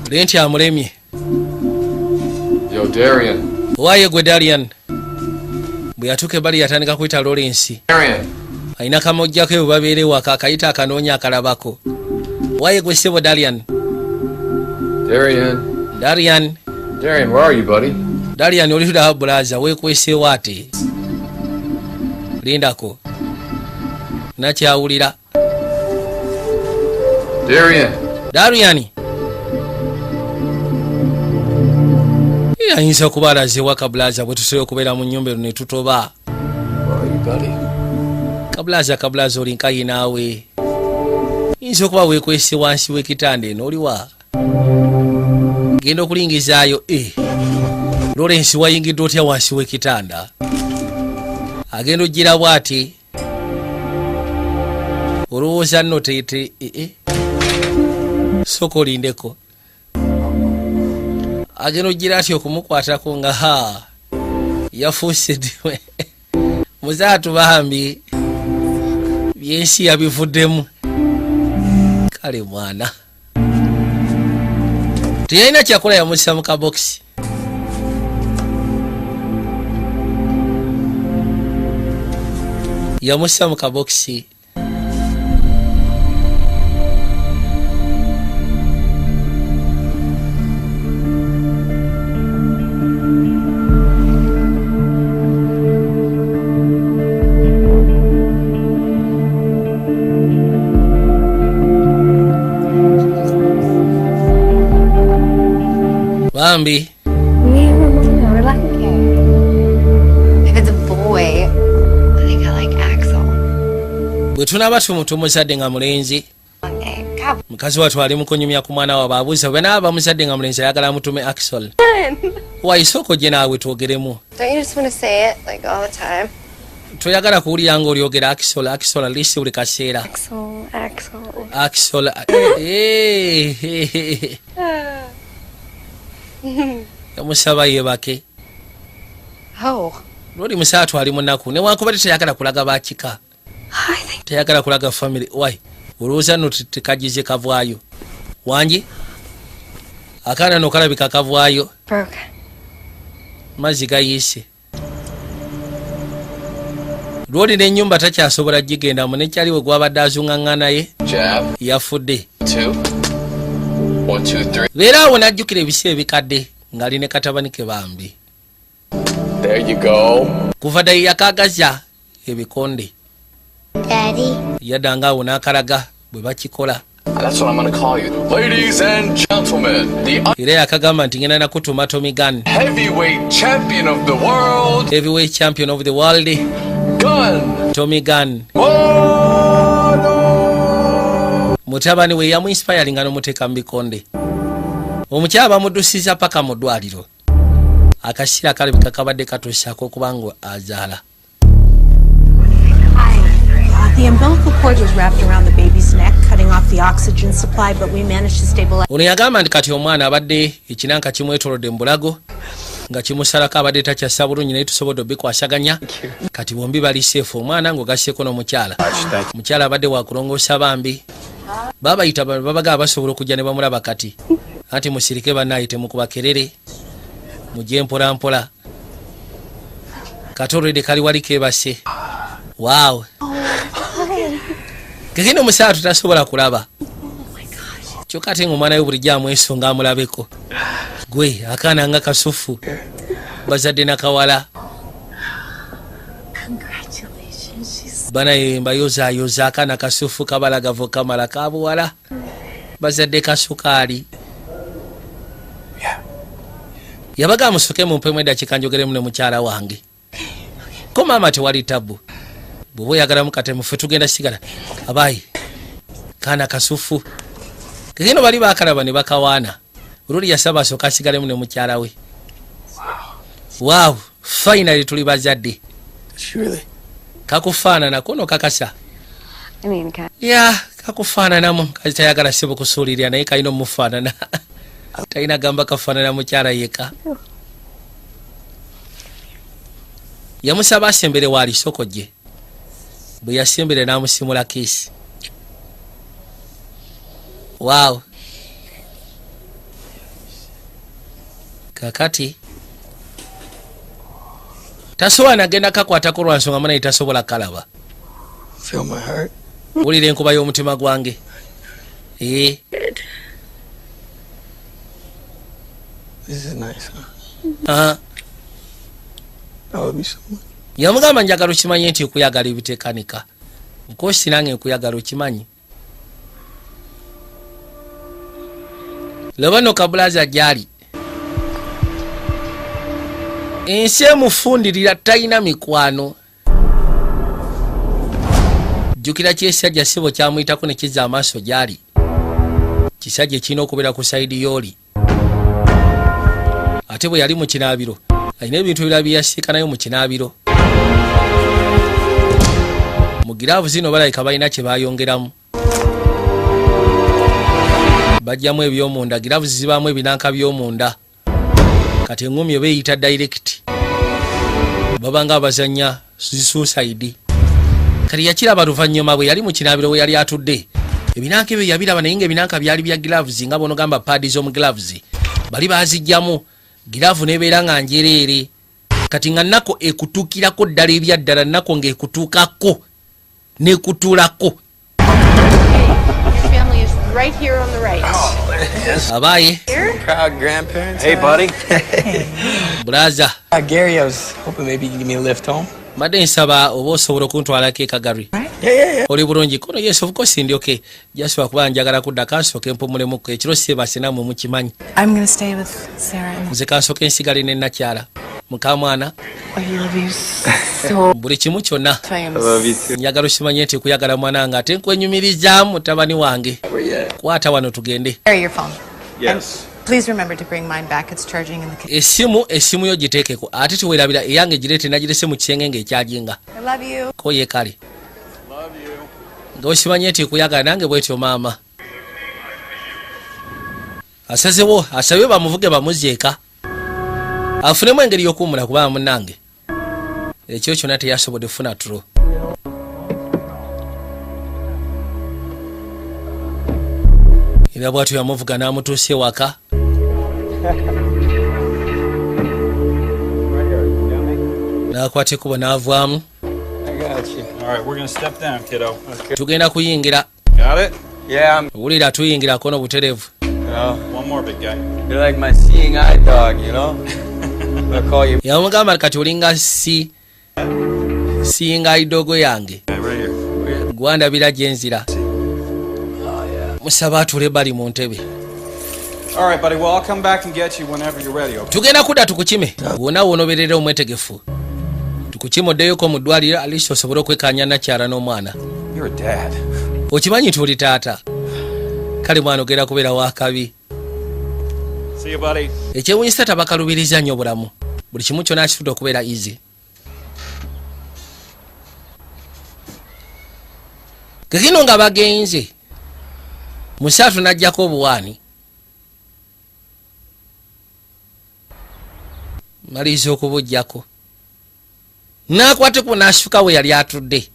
Renti amulemye. Yo, Darian. Owaaye gwe Darian. Bwe yatuuka ebbali yatandika kuyita Lawrence. Darian. Alina kamojjako bwe babeera ewaka akayita akanoonya akalabako. Owaaye gwe ssebo Darian. Darian. Darian. Darian, where are you, buddy? Darian oli tuddawa bulaza weekweseewo ate. Lindako. Nakyawulira. Darian. Darian. Ye ayinza okuba alaze waka bulaza bwe tusobola okubeera mu nnyumba eno ne tutoba. Where are you, buddy? Kabulaza kabulaza oli nkayi naawe. Yinza okuba weekwese wansi w'ekitanda eno oliwa. Genda okulingizaayo Lawrence wayingidde otya wansi w'ekitanda? Agenda ojjira bw'ati. Olowooza nno tete Sooka olindeko. Agenda ojjira ati okumukwatako nga ha yafuuse ddiwe. Muzaatu bambi byensi yabivuddemu. Kale mwana. Teyalina kyakola yamussa mu kabokisi. Yamussa mu kabokisi. Bambi. We're lucky. If it's a boy, I think I like Axel. Bwe tunaaba tumuzadde nga mulenzi. Mukazi wattu ali mu kunyumya ku mwana waabwe abuuza bwe naaba bamuzadde nga mulenzi ayagala amutume Axel. Waisooka ojje naawe twogeremu. Don't you just want to say it like all the time? Toyagala kuwulira ng'olyogera Axel, Axel alisi buli kaseera. Axel, Axel. Axel. Yamusaba yeebake. Oh. Lwoli musaatu ali munaku newankubadde teyagala kulaga bakika. Teyagala kulaga family. Why? Olowooza nno tekagize kavaayo. Wangi? Akaana nno kalabika kavaayo. Broke. Mazzi gayiise. Lwoli n'ennyumba takyasobola gigendamu nekyaliwe gwabadde azungaŋŋana ye. Jab. Yafudde. 2 1 2 3. Leero awo n'ajjukira ebiseera ebikadde ng'ali ne katabani ke bambi. There you go. Kuva dda yakagaza ebikonde. Daddy. Yaddanga awo n'akalaga bwe bakikola. That's what I'm gonna call you. Ladies and gentlemen, the Era yakagamba nti ngenda nakutuma Tommy Gunn. heavyweight champion of the world. Heavyweight champion of the world. Gunn. Tommy Gunn. Mutabani we yamu-inspiringa n'omuteeka mu bikonde. Omukyala bamuddusiza paka mu ddwaliro. Akaseera kalabika kabadde katuusaako okuba nga azaala. The umbilical cord was wrapped around the baby's neck, cutting off the oxygen supply, but we managed to stabilize. Ono yagamba nti kati omwana abadde ekinanka kimwetoolodde mu bulago nga kimusalako abadde takyassa bulungi naye tusobodde obikwasaganya. Kati bombi bali seefu omwana ng'ogasseeko n'omukyala. Omukyala abadde wakulongoosa bambi. Babayita babaga basobola okujja ne bamulaba kati. Anti musirike bannaaye temukuba kerere. Mujje mpola mpola. Kati olwedde kali wali keebase. Waaw. Kekene omusaatu tasobola kulaba. Kyokka ate ng'omwana we bulijjo amwesonga amulabeko. Gwe akaana nga kasufu. Bazadde nakawala. Bana mbayozaayoza akaana kasufu kabalagavu kamala kabuwala. Bazadde kasukaali. Yabaga musoke mumpemu eddakiika njogeremu ne mukyala wange. Ko maama, tewali tabu, bw'oba oyagalamu katemu ffe tugenda sigala. Abayi kaana kasufu kegeno bali bakalaba ne bakawaana. Oluli yasaba asooka asigalemu ne mukyala we. Wow, finally tuli bazadde. Really? Kakufaanana kono kakasa. I mean, kind Ya, kakufaananamu. Kazi tayagala sebo kusuulirira, naye kalina omufaanana, talina gamba kafaanana mukyala yeka. Yamusaba asembere waali soko gye. Bwe yasembere n'amusimula kiss. Waaw, kakati tasobola nagenda kakwatako lwa nsonga munaye tasobola kalaba. Feel my heart. Wulira enkuba y'omutima gwange. Ee. This is nice, huh? Aha. I love you so much. Yamugamba, njagala okimanye nti nkuyagala ebitekanika nkosi, nange nkuyagala okimanyi. Laba nno kabulaza gyali ensi emufundirira, talina mikwano. Jjukira kyesajja sibo kyamuyitako ne kizza amaaso gyali kisajja ekirina okubeera ku side y'oli. Ate bwe yali mu kinaabiro alina ebintu ebirala bye yasiikanayo mu kinaabiro. Mu giraavu zino balabika balina kye bayongeramu, bajjamu ebyomunda. Giraavu zibaamu ebinanka by'omunda. Kati eŋŋumi oba eyita direct, babanga abazanya suicide. Kati yakiraba luvannyuma bwe yali mu kinaabiro we yali atudde, ebinanka ebyo yabiraba, naye nga ebinanka byali bya gloves, nga bonogamba pads z'omu gloves bali bazijjamu, giraavu nebeera nga njereere. Kati nga nako ekutuukirako ddala ebyaddala, nako ng'ekutuukako n'ekutuulako. Your family is right here on the right. Abaaye. Proud grandparents. Hey, buddy. Bulaza. Gary, I was hoping maybe you could give me a lift home. Mbadde nsaba oba osobola okuntwalako eka, Gary. Yeah. Oli bulungi? Kono yes, of course, ndi okay. Jaswa kuba njagala kudda kansooke mpumulemuko, ekiro seebase nammwe mukimanyi. I'm gonna stay with Sarah and Nze kansooke nsigale ne nakyala mukamwana. I love you so. Buli kimu kyonna. I am I love you too. Njagala okimanye nti kuyagala mwana wange, ate nkwenyumirizaamu mutabani wange. Kwata wano tugende. Carry your phone. Yes. Please remember to bring mine back. It's charging in the kitchen. Esimu yo giteekeko, ate teweerabira eyange gireete, nagirese mu kisenge ng'ekyajinga. I love you. Ko ye kale ng'okimanye nti kuyagala nange bwetyo. Maama asazewo asabye bamuvuge bamuzze eka afunemu engeri y'okuwumula, kubanga munnange ekyo kyonna teyasobodde kufuna tulo. Era bwatyo yamuvuga n'amutuusa ewaka. N'akwata ekkubo n'avaamu. I got you. All right, we're gonna step down, kiddo. Okay. Tugenda kuyingira. Got it? Yeah, I'm. Wulira, tuyingira kono butereevu. You One more, big guy. You're like my seeing eye dog, you know? I'll call you. Yamugamba kati olinga si seeing eye dog yange. Yeah, right here. Gwandabira gyenzira. Musaba atule bali mu ntebe. All right, buddy. Well, I'll come back and get you whenever you're ready, okay? Tugenda kudda tukukime wonna woonoberera omwetegefu, tukukime oddeyoko mu ddwaliro alisi osobole okwekanya nakyala n'omwana. You're a dad. Okimanyi nti oli taata? Kale mwana ogenda kubeera wakabi. See you, buddy. Ekyewunyisa tabakalubiriza nnyo bulamu, buli kimu kyonna akitudde okubeera easy. Kekino nga bagenze musaatu n'ajjako obuwaani maliriza okubuggyako n'akwateko n'asituka we yali atudde,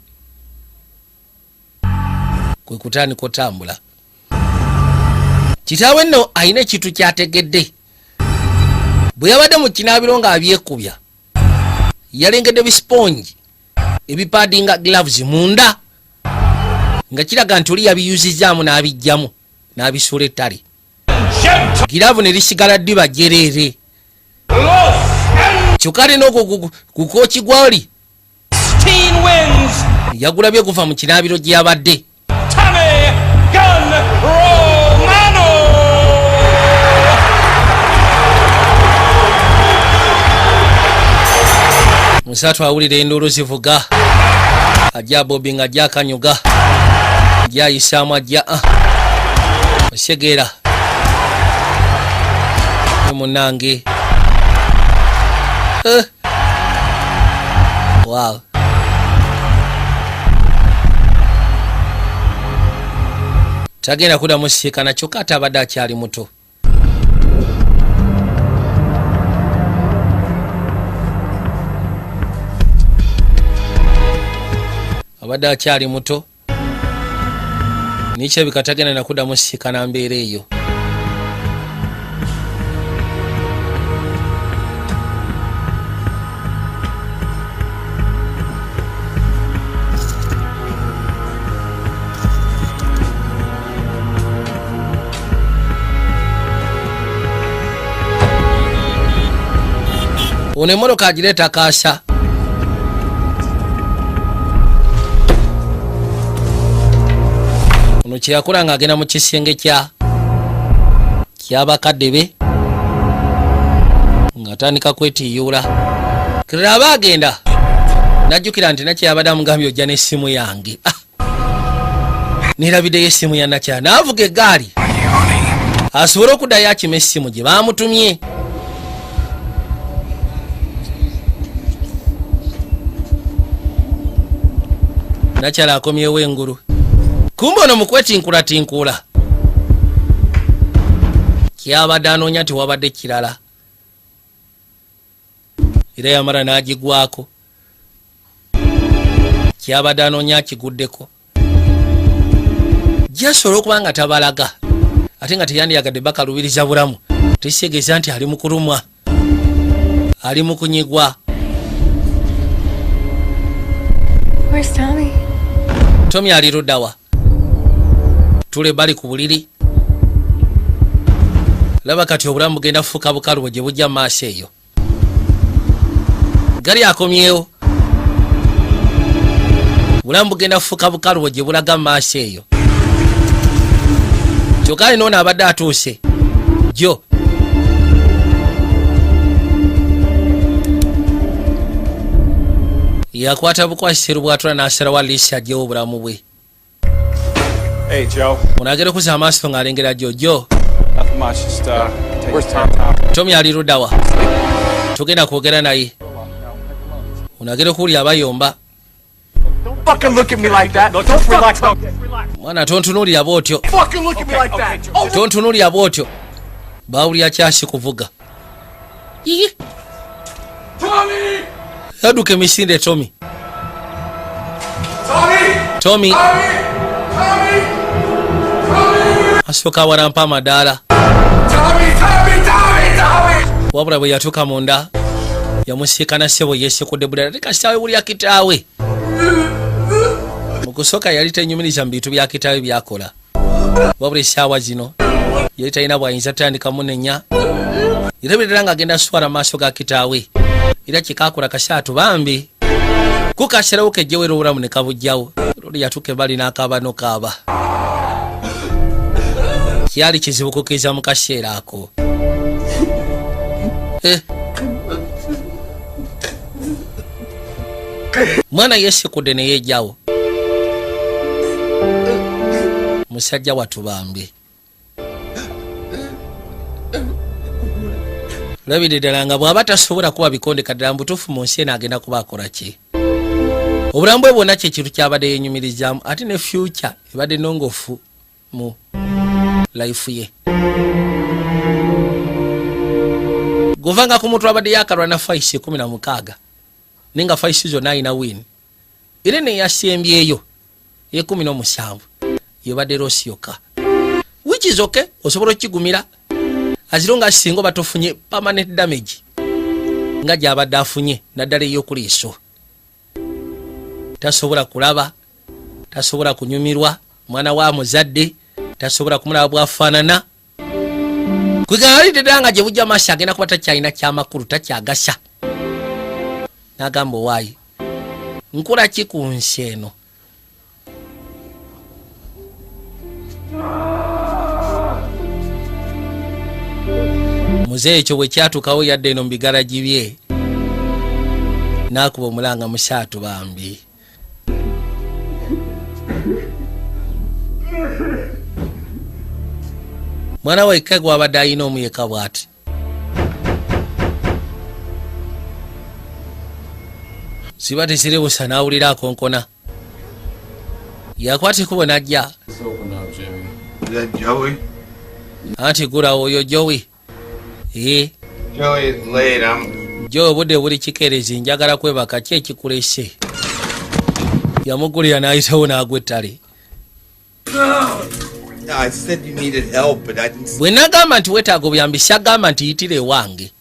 kwe kutandika otambula. Kitaawe nno alina ekintu kyategedde. Bwe yabadde mu kinaabiro ng'abyekubya, yalengedde bisipongi ebipadinga gloves munda, nga kiraga nti oli yabiyuzizaamu n'abijjamu n'abisuula ettale, giraavu ne lisigala ddiba jereere. Kyokka alina ogwo gukooki gwali 16 wins. yagulabye guva mu kinaabiro gye yabadde. Tommy Gun Romano. Musatu awulira enduulu zivuga, ajja Bobi nga ajja akanyuga, ajja ayisaamu, ajja osegeera munange. Wow. Tagenda kuddamu siikana, kyokka ate abadde akyali muto. Abadde akyali muto, nikyebika tagenda nakuddamu siikana mbeera eyo. Ono emmotoka agireeta kaasa. Ono kye yakola ng'agenda mu kisenge ky'abakadde be ng'atandika kwetiiyuula. Kirala aba agenda n'ajjukira nti Nakya yabadde amugambye ojja n'essimu yange. Neerabiddeyo essimu ya Nakya, n'avuga eggaali asobole okuddayo akima essimu gye baamutumye. Nakyala akomyewo engulu, kumbe ono mukwetinkulatinkuula kyabadde anoonya nti wabadde kirala, era yamala n'agigwako. Kyabadde anoonya akiguddeko, jasobola okuba nga tabalaga, ate nga teyandiyagadde bakalubiriza bulamu, tekitegeeza nti ali mu kulumwa, ali mu kunyigwa. Where's Tommy? Tommy ali luddawa? Tule bali ku buliri. Laba kati obulamu bugenda kufuuka bukalubo gye bujja mu maaso eyo. Gali akomyewo. Obulamu bugenda kufuuka bukalubo gye bulaga mu maaso eyo. Kyokka alina ono abadde atuuse jo. Yakwata bukwasi serubwatula n'asalawo Alicia aggyewo obulamu bwe. Hey, Joe. Ono agenda okuzza amaaso ng'alengera Jojo. Nothing much, just take time. Tommy ali luddawa? Tugenda kwogera naye. Ono agenda okuwulira abayomba. Don't fucking look at me like that. No, don't relax. Mwana tontunuulira bw'otyo. Fucking look at me like that. Oh, Tontunuulira bw'otyo. Baawulira kyasi kuvuga. Ii. Tommy! Yadduka emisinde Tommy. Tommy! Tommy Tommy! Tommy! asooka awalampa amadaala. Tommy! Tommy! Tommy! Tommy! Wabula bwe yatuuka munda yamusiikana ssebo yeesekudde bulala, ate kasitaawe wulya kitaawe. Mu kusooka yali tenyumiriza mu bintu bya kitaawe byakola, wabula essaawa zino yali talina bw'ayinza tandika munenya. Yerabirira ng'agenda swala mu maaso ga kitaawe, era kikaakola kasaatu bambi kukasalawo kejjewera obulamu ne kabujjawo. Luli yatuuka ebbali n'akaaba nokaaba, kyali kizibu kukkiriza mu kaseera ako. Mwana yeesekudde ne yeejjawo. Musajja wattu bambi labidde ddala nga bw'aba tasobola kuba bikonde kaddala mu butuufu mu nsi eno agenda kuba akola ki? Obulamu bwe bwonna kye kintu ky'abadde yeenyumirizaamu, ate ne future ebadde nnongoofu mu life ye. Govanga ku muntu abadde yakalwana fights 16, naye nga fights zonna alina win, era neyasembyeyo 17 yebadde loss yokka, which is okay, osobola okukigumira as long as singa oba tofunye permanent damage nga gy'abadde afunye, naddala ey'okuliiso. Tasobola kulaba, tasobola kunyumirwa mwana wa muzadde, tasobola kumulaba bw'afaanana. Kwegamba ddala nga gye bujja maaso agenda kuba takyalina kyamakulu, takyagasa. N'agamba owaayi nkola ki ku nsi eno? Muzeeyi ekyo bwe kyatuukawo yadde eno mu bigalagi bye. N'akuba omulanga musaatu bambi. Mwana wekka gwabadde alina omuyeka bw'ati. Ziba teziri busa n'awulira akonkona. Yakwata ekkubo n'ajja. Let's open up, Jimmy. Is that Joey? Anti gulawo oyo Joey. Ee. Joey, it's late. I'm. Joey, obudde buli kikeerezi, njagala kwebaka. Ki ekikulese? Yamugulira n'ayitawo n'agwa ettale. I said you needed help, but I didn't. Bwe nagamba nti weetaaga obuyambi, syagamba nti yitira ewange.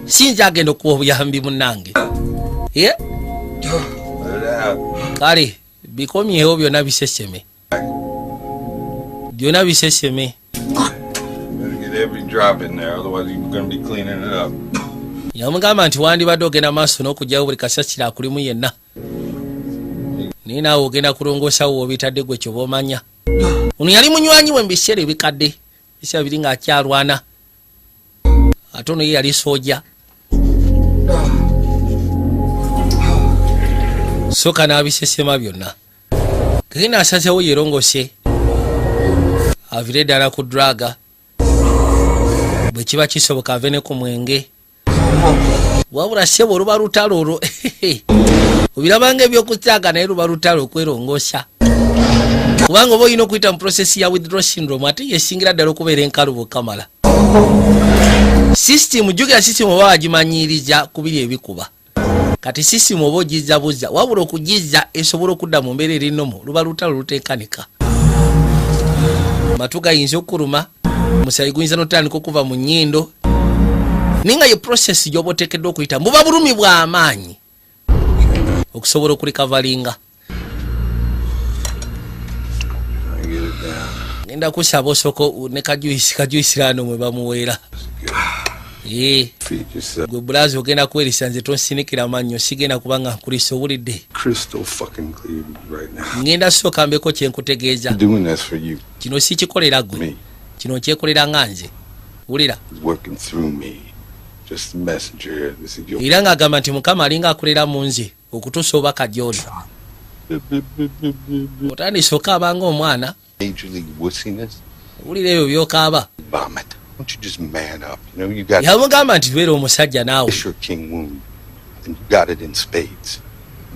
Sinza agenda okuwa obuyambi munnange. Ye Let it out. Kale bikomyewo byonna, biseseme byonna biseseme. Better get every drop in there, otherwise you're gonna be cleaning it up. Yamugamba nti wandibadde ogenda maaso n'okugyawo buli kasasiro akulimu yenna, naye naawe ogenda kulongoosawo w'obitadde gwe kyoba omanya. Ono yali munywanyi we mu biseera ebikadde, biseera biri ng'akyalwana, ate ono ye yali sooja. Soka n'abisesema byonna. Kegenda asazewo yerongose avire ddala ku drug, bwe kiba kisoboka ave ne ku mwenge. Wabula ssebo oluba lutalo olwo, obirabanga ebyokusaaga, naye luba lutalo okwerongoosa, kubanga oba olina okuyita mu process ya withdrawal syndrome, ate yesingira ddala okubeera enkalubo kamala. System, jjukira system oba wagimanyiriza ku biri ebikuba. Kati system oba ogizza buzza, wabula okugizza esobola okudda mu mbeera eri normal, luba lutalo lutenkanika. Matu gayinza okuluma, omusayi guyinza notandika okuva mu nnyindo, naye nga ye process gy'oba oteekeddwa okuyita, buba bulumi bw'amaanyi okusobola okurecoveringa. I get it down. Ngenda kusaba osooka ne kajuice kajuice mwe bamuweera. Ee. Feed yourself. Gwe bulazi ogenda kwerisa, nze tonsinikira mannyo, sigenda kuba nga nkulisa, owulidde? Crystal fucking clear right now. Ngenda sooka mbeko kyenkutegeeza. I'm doing this for you. Kino sikikolera gwe. Me. Kino nkyekolera nga nze, wulira. It's working through me. Just the messenger here. This is your. Era ng'agamba nti Mukama alinga akolera mu nze okutuusa obubaka gy'oli. Otandise okaaba ng'omwana. Major league wussiness. Wulira ebyo byokaaba. Vomit. Why don't you just man up? You know, you got Yamugamba nti beera omusajja naawe. Fisher King wound, and you got it in spades.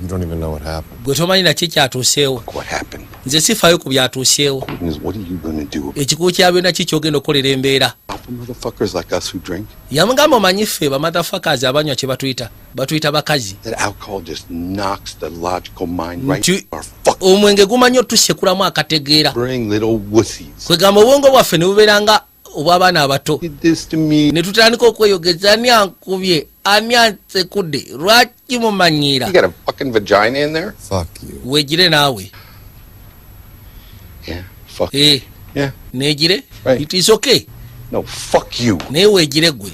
You don't even know what happened. Gwe tomanyi naki kyatuuseewo. What happened? Nze sifaayo ku byatuuseewo. Is what are you gonna do Ekikulu kya byonna, ki kyogenda okukolera embeera? about motherfuckers like us who drink? Yamugamba omanyi ffe bamotherfuckers abanywa kye batuyita, batuyita bakazi. That alcohol just knocks the logical mind right Nti our fuck omwenge gumanyi otusekulamu akategeera. Bring little wussies. Kwegamba obwongo bwaffe ne bubeera nga obw'abaana abato. Did this to me. Ne tutandika okweyogeza, ani ankubye, ani ansekudde, lwaki mumanyiira? You got a fucking vagina in there? Fuck you. Weegire naawe. Yeah. Fuck. Eh. Yeah. Neegire. Right. It is okay. No, fuck you. Naye weegire gwe,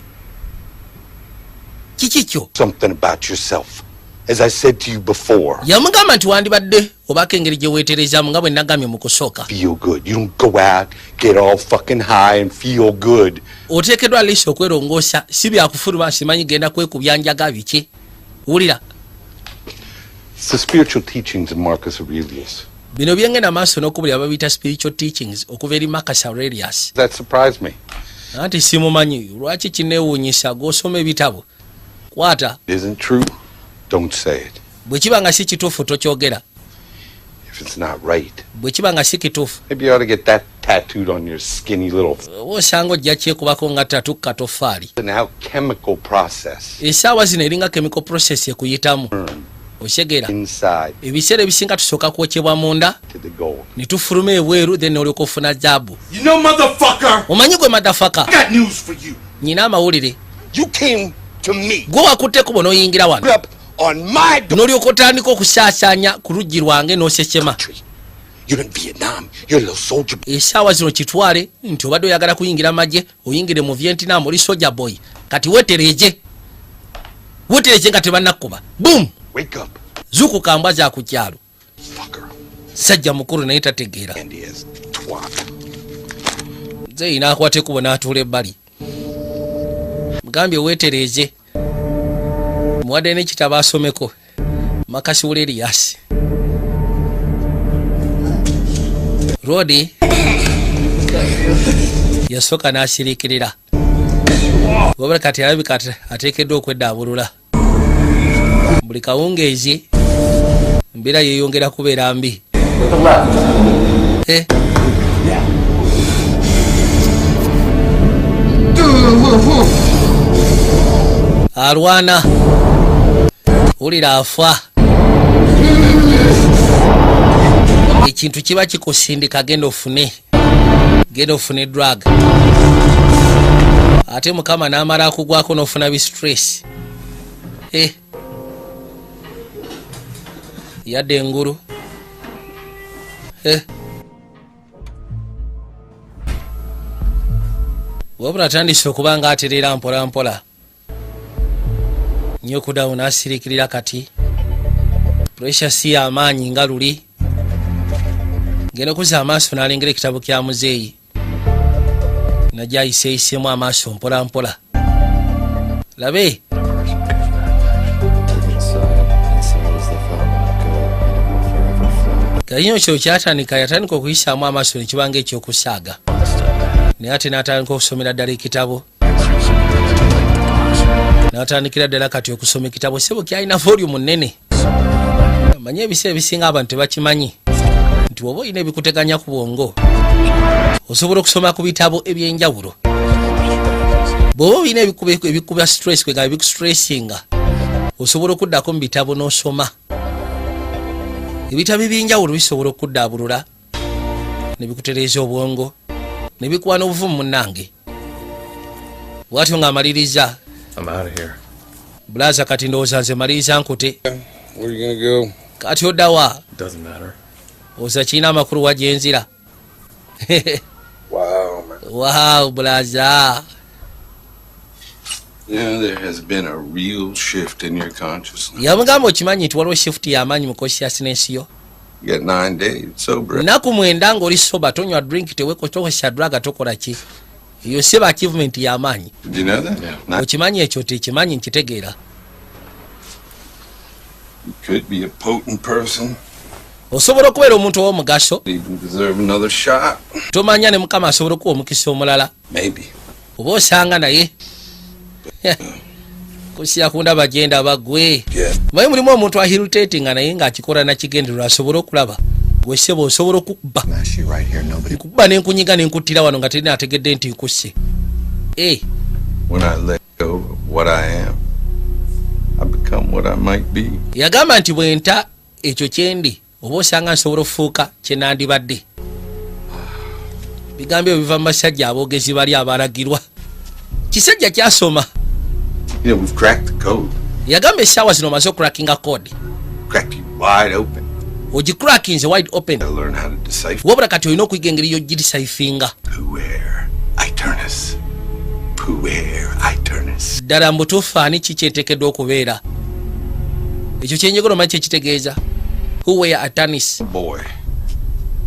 kiki kyo? Something about yourself. As I said to you before, Yamugamba nti wandibadde obaako engeri gye weeterezaamu nga bwe nagambye mu kusooka. Feel good. You don't go out, get all fucking high, and feel good. Oteekeddwa least okwerongoosa, si byakufuluma simanyi genda kwekubya njaga biki, wulira. It's the spiritual teachings of Marcus Aurelius. Bino byengenda maaso n'okubulira babiyita spiritual teachings okuva eri Marcus Aurelius. That surprised me. Anti simumanyi, lwaki kineewuunyisa gw'osoma ebitabo kwata? It isn't true. Don't say it. Bwe kiba nga si kituufu, tokyogera. If it's not right. Bwe kiba nga si kituufu. Maybe you ought to get that tattooed on your skinny little. Oba osanga ojja kyekubako nga tattoo katoffaali. An alchemical process. Essaawa zino eringa chemical process ekuyitamu, okyegera? Inside Ebiseera ebisinga tusooka kwokyebwa munda to the gold. ne tufuluma ebweru, then olyoka ofuna zaabu. You know, motherfucker, Omanyi gwe motherfucker, I got news for you. Nyina amawulire. You came to me. Gwe wakutte ekkubo n'oyingira wano Up on my door. n'olyoka otandika okusaasaanya ku luggi lwange n'osesema. You're in Vietnam. You're a little soldier. Essaawa zino kitwale nti obadde oyagala kuyingira magye, oyingire mu Vietnam, oli soldier boy. Kati wetereje, wetereje nga tebannakkuba bum. Wake up, Zuukuka, mbwa za ku kyalo. Fucker. Sajja mukulu naye tategeera. Andy ass twat. Nze naakwata ekkubo n'atuula ebbali, mugambye weetereeze. Muwadde n'ekitabo asomeko Marcus Aurelius. Rodi yasooka n'asiriikirira, wabula kati alabika ateekeddwa okweddaabulula. Buli kawungeezi embeera yeeyongera kubeera mbi. Eh. Alwana, wulira afa. Ekintu kiba kikusindika, genda ofune drug, ate Mukama n'amala akugwako n'ofuna bi stress. Eh. Yadde engulu. Eh. Wabula atandise okuba nga atereera mpola mpola nnyo okuddawo n'asiriikirira. Kati pressure si y'amaanyi nga luli. Genda okuzza amaaso n'alengera ekitabo kya muzeeyi, najja ayiseeyiseemu amaaso mpola mpola, labe. Inside, inside is the fountain of good, and it will forever flow. Kayinyo kyo kyatandika, yatandika okuyisaamu amaaso ne kibanga ekyokusaaga, naye ate n'atandika okusomera ddala ekitabo, n'atandikira ddala kati okusoma ekitabo. Sebo kyalina volume nnene. Manye ebiseera ebisinga abantu tebakimanyi nti oba olina ebikuteganya ku bwongo, osobola okusoma ku bitabo ebyenjawulo. Bw'oba olina ebikuba stress, kwegamba ebikustressinga, osobola okuddako mu bitabo n'osoma ebitabo ebyenjawulo. Bisobola okuddaabulula ne bikutereeza obwongo ne bikuwa n'obuvumu. Munnange, bwatyo ng'amaliriza. I'm out of here. Bulaza, kati ndowooza nze maliriza nkute. Where you gonna go? Kati oddawa? Doesn't matter. Oza kirina amakulu wa gyenzira? Wow, man. Wow, bulaza. There has been a real shift in your consciousness. Yamugamba, okimanyi nti waliwo shift y'amaanyi mu consciousness yo? You got 9 days sober. 9 ng'oli sober, tonywa drink, tokozesa drug, tokola ki. Eyo seba achievement y'amaanyi. Did you know that? Yeah. Nine, Okimanyi ekyo? Tekimanyi, nkitegeera. you could be a potent person. Osobola okubeera omuntu ow'omugaso. Even deserve another shot. Tomanya, ne Mukama asobola okuwa omukisa omulala. Maybe. Oba osanga naye kusya kundaba gyendaba gwe. Yeah. Manyi mulimu omuntu ahirutatinga naye ng'akikola nakigendererwa asobole okulaba gwe. Ssebo, osobola okukuba Smash you right here. Nobody. nkukuba nenkunyiga nenkuttira wano nga terina ategedde nti nkusse. Eh, When I let go of what I am, I become what I might be. Yagamba nti bwenta ekyo kyendi, oba osanga nsobola okufuuka kyenandibadde. Bigambo ebyo biva mu basajja aboogezi bali abalagirwa. Kisajja kyasoma. We've cracked the code. Yagamba essaawa zino omaze okucrackinga code. Cracked you wide open. Ogicrackinze wide open. Gotta learn how to decipher. Wabula kati olina okuyiga engeri y'ogidecipheringa. Puer Aeternus. Puer Aeternus. Ddala mu butuufu ani ki kyenteekeddwa okubeera? Ekyo kyenjagala omanyi kyekitegeeza, puer aeternus. Boy,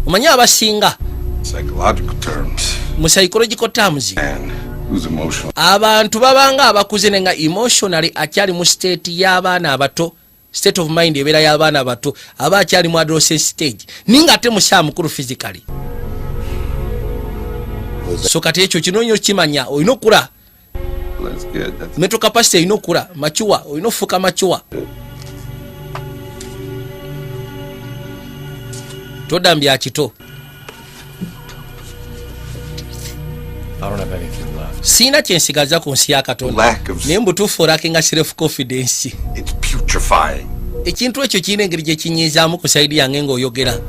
Omanyi abasinga psychological terms. mu psychological terms, And who's emotional? abantu babanga abakuze ne nga emotionally akyali mu state y'abaana abato. State of mind ebeera y'abaana abato, aba akyali mu adolescent stage, ninga ate musaa mukulu physically. So kati ekyo kinoonya okimanya, olina okula. That's good. That's Mental capacity erina okula mature, olina ofuuka mature. Todda mu bya kito. I don't have anything left. Siina kyensigaza ku nsi ya Katonda. Lack of Naye mubutuufu olackinga self confidence. It's putrefying. Ekintu ekyo kirina engeri gye kinyiizaamu ku side yange ng'oyogera.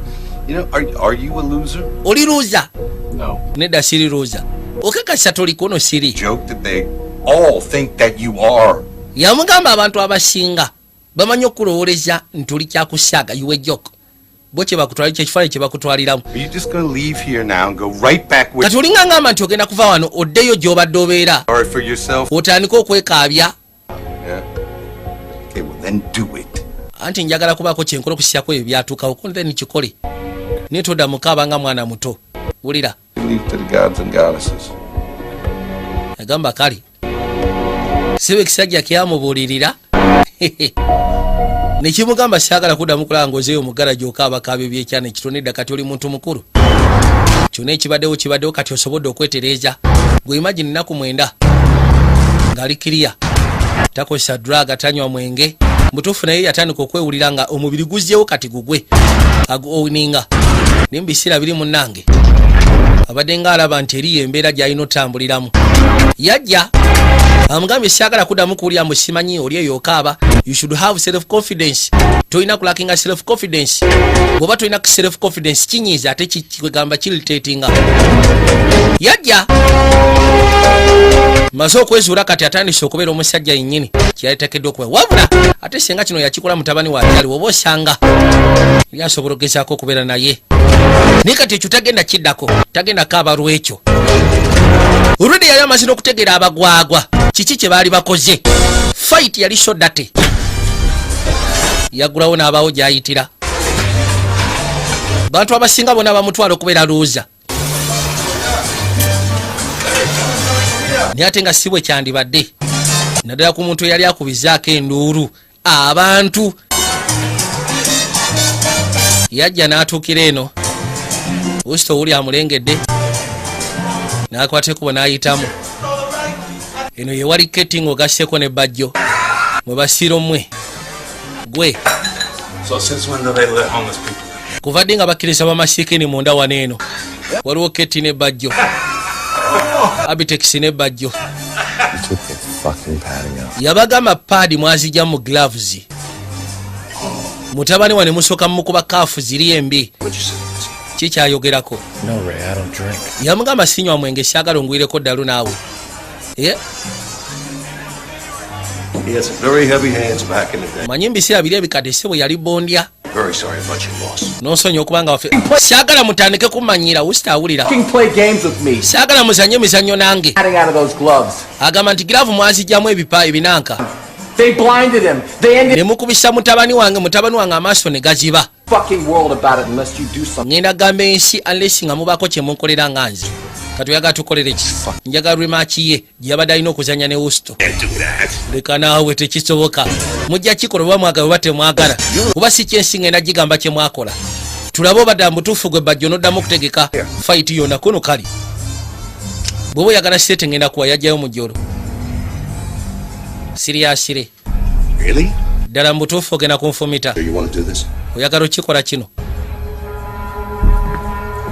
Are you a loser? Oli loser? No. Nedda, siri loser. Okakasa tolikono siri. Joke that they all think that you are. Yamugamba abantu abasinga bamanyi okulowooleza nti oli kyakusaaga, you a joke, bo kyebakutwala kyekifaananyi kyebakutwaliramu. Are you just gonna leave here now and go right back where Kati olinga ngamba nti ogenda kuva wano oddeyo gy'obadde obeera, sorry for yourself? otandike okwekaabya. Yeah. Okay, well then do it. Anti njagala kubaako kyenkola okusisyako ebyo byatuukawo, ko then kikole, naye todda mukaaba nga mwana muto, wulira. Leave to the gods and goddesses. Yagamba kale siba ekisajja kyamubuulirira. Nekimugamba, saagala kuddamu kulaba ng'ozeeyo mu garagi okaabakaaba ebyekyana ekitonedda. Kati oli muntu mukulu, kyonna ekibaddewo kibaddewo, kati osobodde okwetereeza. Gwe imagine 9 ng'ali kiriya, takozesa drug, tanywa mwenge. Mutuufu, naye yatandika okwewulira nga omubiri guzzeewo, kati gugwe agu owninga. Naye mu biseera biri, munnange, abadde ng'alaba nti eriyo embeera gy'alina otambuliramu. Yajja amugambye, saagala kuddamu kuwulira mbu simanyi oli eyo okaaba. You should have self confidence. Tolina kulackinga self confidence. Bw'oba tolina self confidence, kinyiiza ate kwegamba kiirritatinga. Yajja maze okwezuula, kati atandise okubeera omusajja yennyini kyeyaliteekeddwa okuba. Wabula ate senga kino yakikola mutabani we akyali, oba osanga yali asobola okugezaako okubeera naye, naye kati ekyo tagenda kiddako, tagenda kaaba lwekyo. Olwedde yali amaze n'okutegeera abagwagwa kiki kye baali bakoze. Fight yali so dirty. Yaggulawo n'abaawo gy'ayitira. Bantu abasinga bonna bamutwala okubeera loser, naye ate nga si bwe kyandibadde, naddala ku muntu eyali akubizaako enduulu abantu. Yajja n'atuukira eno, usita owuli amulengedde, n'akwata ekkubo n'ayitamu. Eno yewali keti ng'ogasseko ne bajjo mwe basiira omwe gwe. So since when do they let homeless people? Kuva ddi nga bakkiriza bamasiikini munda wano? Eno waliwo keti ne bajjo, Abitex ne bajjo. You took the fucking padding out. Yabagamba pad mwazijja mu gloves, mutabani wa ne musooka mumukuba kaafu ziri embi. Kikyayogerako. No, Ray, I don't drink. Yamugamba, sinywa mwenge, syagala ongwireko ddalu naawe. Eh, He had some very heavy hands back in the day. Manyi mu biseera biri ebikadde ssebo yali bondya. Very sorry about your loss. N'onsonyi okuba nga waffe, syagala mutandike kumanyira. Usita awulira. Fucking play games with me. Syagala muzanye emizannyo nange. Padding out of those gloves. Agamba nti glove mwazijjamu ebipa ebinanka. They blinded him. They ended Ne mukubisa mutabani wange, mutabani wange amaaso ne gaziba. Fucking world about it unless you do something. Ngenda gamba ensi unless nga mubaako kye munkolera. Nga nze kati oyagala tukolere ki? Njagala rematch ye gye yabadde alina okuzanya ne Wusto. Leka naawe, tekisoboka. Mujja kikola oba mwagala oba temwagala, oba si kyensi ngenda gigamba kye mwakola. Tulabe obadda mutuufu. Gwe bajjo noddamu okutegeka fight yonna kuno. Kali bw'oba oyagala sente ngenda kuwa. Yajjayo mujjolo siriyasire. Really? Ddala mu butuufu ogenda kunfumita? You want to do this? Oyagala okikola kino?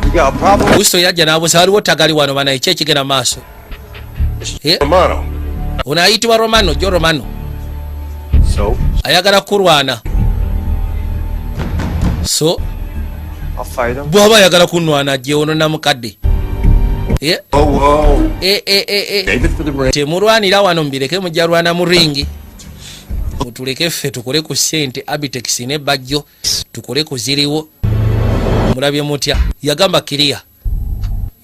We got a problem. Wusto yajja n'abuuza, waliwo tagali wano banaye, ki ekigenda mu maaso? Eh, Romano. Ono ayitibwa Romano, Jo Romano. So? Ayagala kulwana, so I'll fight him. Bw'aba ayagala kunwana ajje ono namukadde. Eh, Oh, whoa. eh, eh, eh, eh. Save it for the ring. Temulwanira wano, mbireke, mujja lwana mu ring. Mutuleke ffe tukole ku ssente. Abitex ne bajjo tukole ku ziriwo. Mulabye mutya? Yagamba kiriya,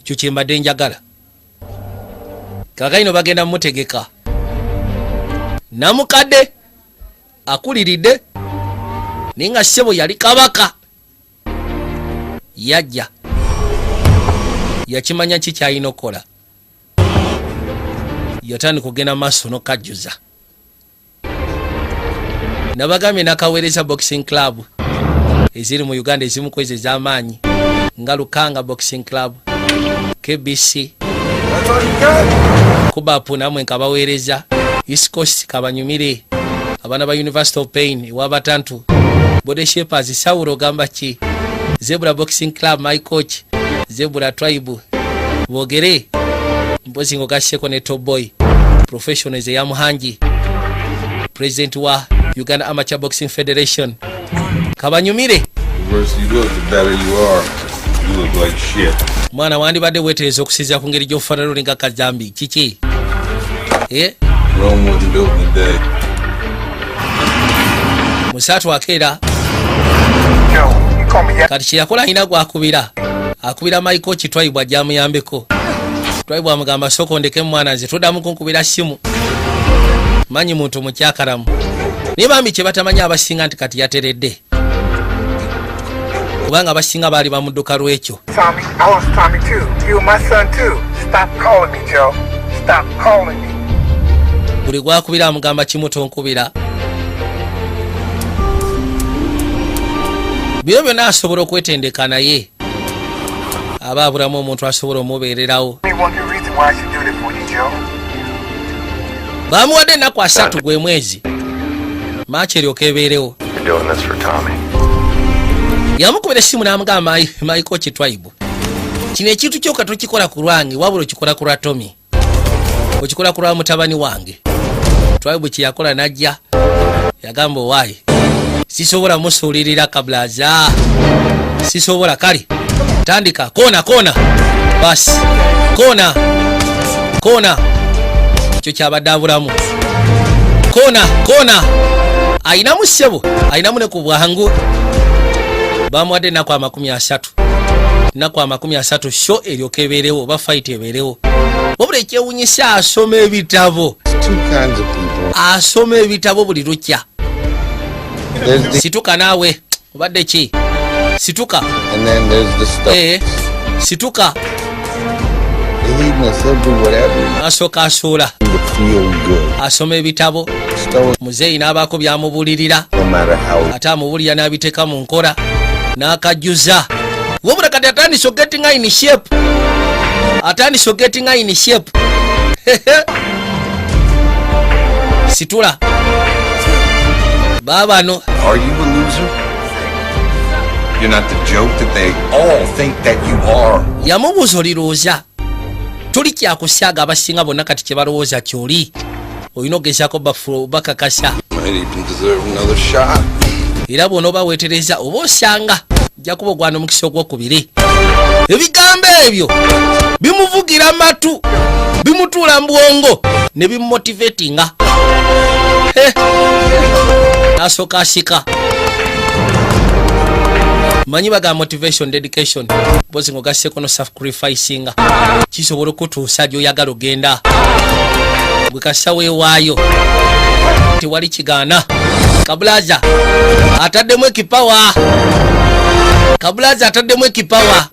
ekyo kyembadde njagala. Kakaino bagenda mutegeka namukadde akuliridde, naye nga ssebo yali kabaka. Yajja yakimanya ki kyalina okukola. Yatandika okugenda maaso nokajjuza. Nabagambye nakaweereza boxing club eziri mu Uganda, ezimu ku ezo ez'amaanyi nga Lukanga Boxing Club, KBC, Kubapu, namwe nkabaweereza East Coast, kabanyumire abaana ba University of Pain ewabatantu, Body Shapers, Saulo gamba ki, Zebra Boxing Club, my coach, Zebra Tribe, bogere mpozi ngogasseko ne Top Boy Professionals eya Muhangi, president wa Uganda Amateur Boxing Federation. Kabanyumire. The worse you look, the better you are. You look like shit. Mwana, wandibadde weetereza okusinziira ku ngeri gy'ofaanana, olinga kazambi. Kiki? Eh? Rome wasn't built in a day. Musaatu akeera. Kati kyeyakola, alina gwakubira, akubira Michael Kitwayibwa ajamuyambeko. Twayibwa amugamba, sooka ondeke mwana, nze toddamu kunkubira simu, manyi muntu mukyakalamu. Naye bambi kye batamanyi abasinga nti kati yateredde, kubanga abasinga baali bamudduka lwekyo. Tommy, I was Tommy too. You were my son too. Stop calling me, Joe. Stop calling me. Buli gwakubira amugamba kimu, tonkubira. Bino byonna asobola okwetendeka, naye aba abulamu omuntu asobola omubeererawo. Only one good reason why I should do this for you, Joe. Bamuwadde ennaku 30 gwe mwezi Maaki eryoka ebeerewo. You're doing this for Tommy. Yamukubira essimu n'amugamba, "Michael Kitwaibu, kino ekintu kyokka tokikola ku lwange, wabula okikola ku lwa Tommy, okikola ku lwa mutabani wange." Twaibu kyeyakola najja yagamba, "Owaayi, sisobola musuulirira kabulaza, sisobola." Kale tandika koona koona, basi koona koona, ekyo kyabadde abulamu. Koona koona ayinamu ssebo, ayinamu ne ku bwangu. Bamuwadde ennaku 30, nnaku 30 show eryoka ebeerewo oba fight ebeerewo. Wabula ekyewunyisa, asoma ebitabo. Two kinds of people. Asoma ebitabo buli lukya. There's the Situka naawe, obadde ki? Situka. And then there's the stuff. Eh, situka. The hedonists, they'll do whatever Asooka asuula to feel good. Asoma ebitabo. Stoic, Muzeeyi n'abaako byamubulirira, no matter how ate amubulira n'abiteeka mu nkola n'akajjuza. Wabula kati atandise ogetting in shape, atandise ogetting in shape. Situla baabano. Are you a loser? You're not the joke that they all think that you are. Yamubuuza, "Olirowooza tuli kyakusaaga abasinga bonna kati kye balowooza kyoli? Olina ogezaako bakakasa." Might even deserve another shot. Era bw'onooba weetereza oba osanga nja kuba ogwana omukisa ogwokubiri. Ebigambo ebyo bimuvugira matu, bimutuula mu bwongo ne bimumotivatinga. Nasooka asika manyi baga motivation, dedication, mpozi ng'ogasseko no sacrificinga, kisobola okutuusa gy'oyagala ogenda. Gwe kasa weewaayo, tewali kigaana. Kabulaza ataddemu ekipawa, kabulaza ataddemu ekipawa.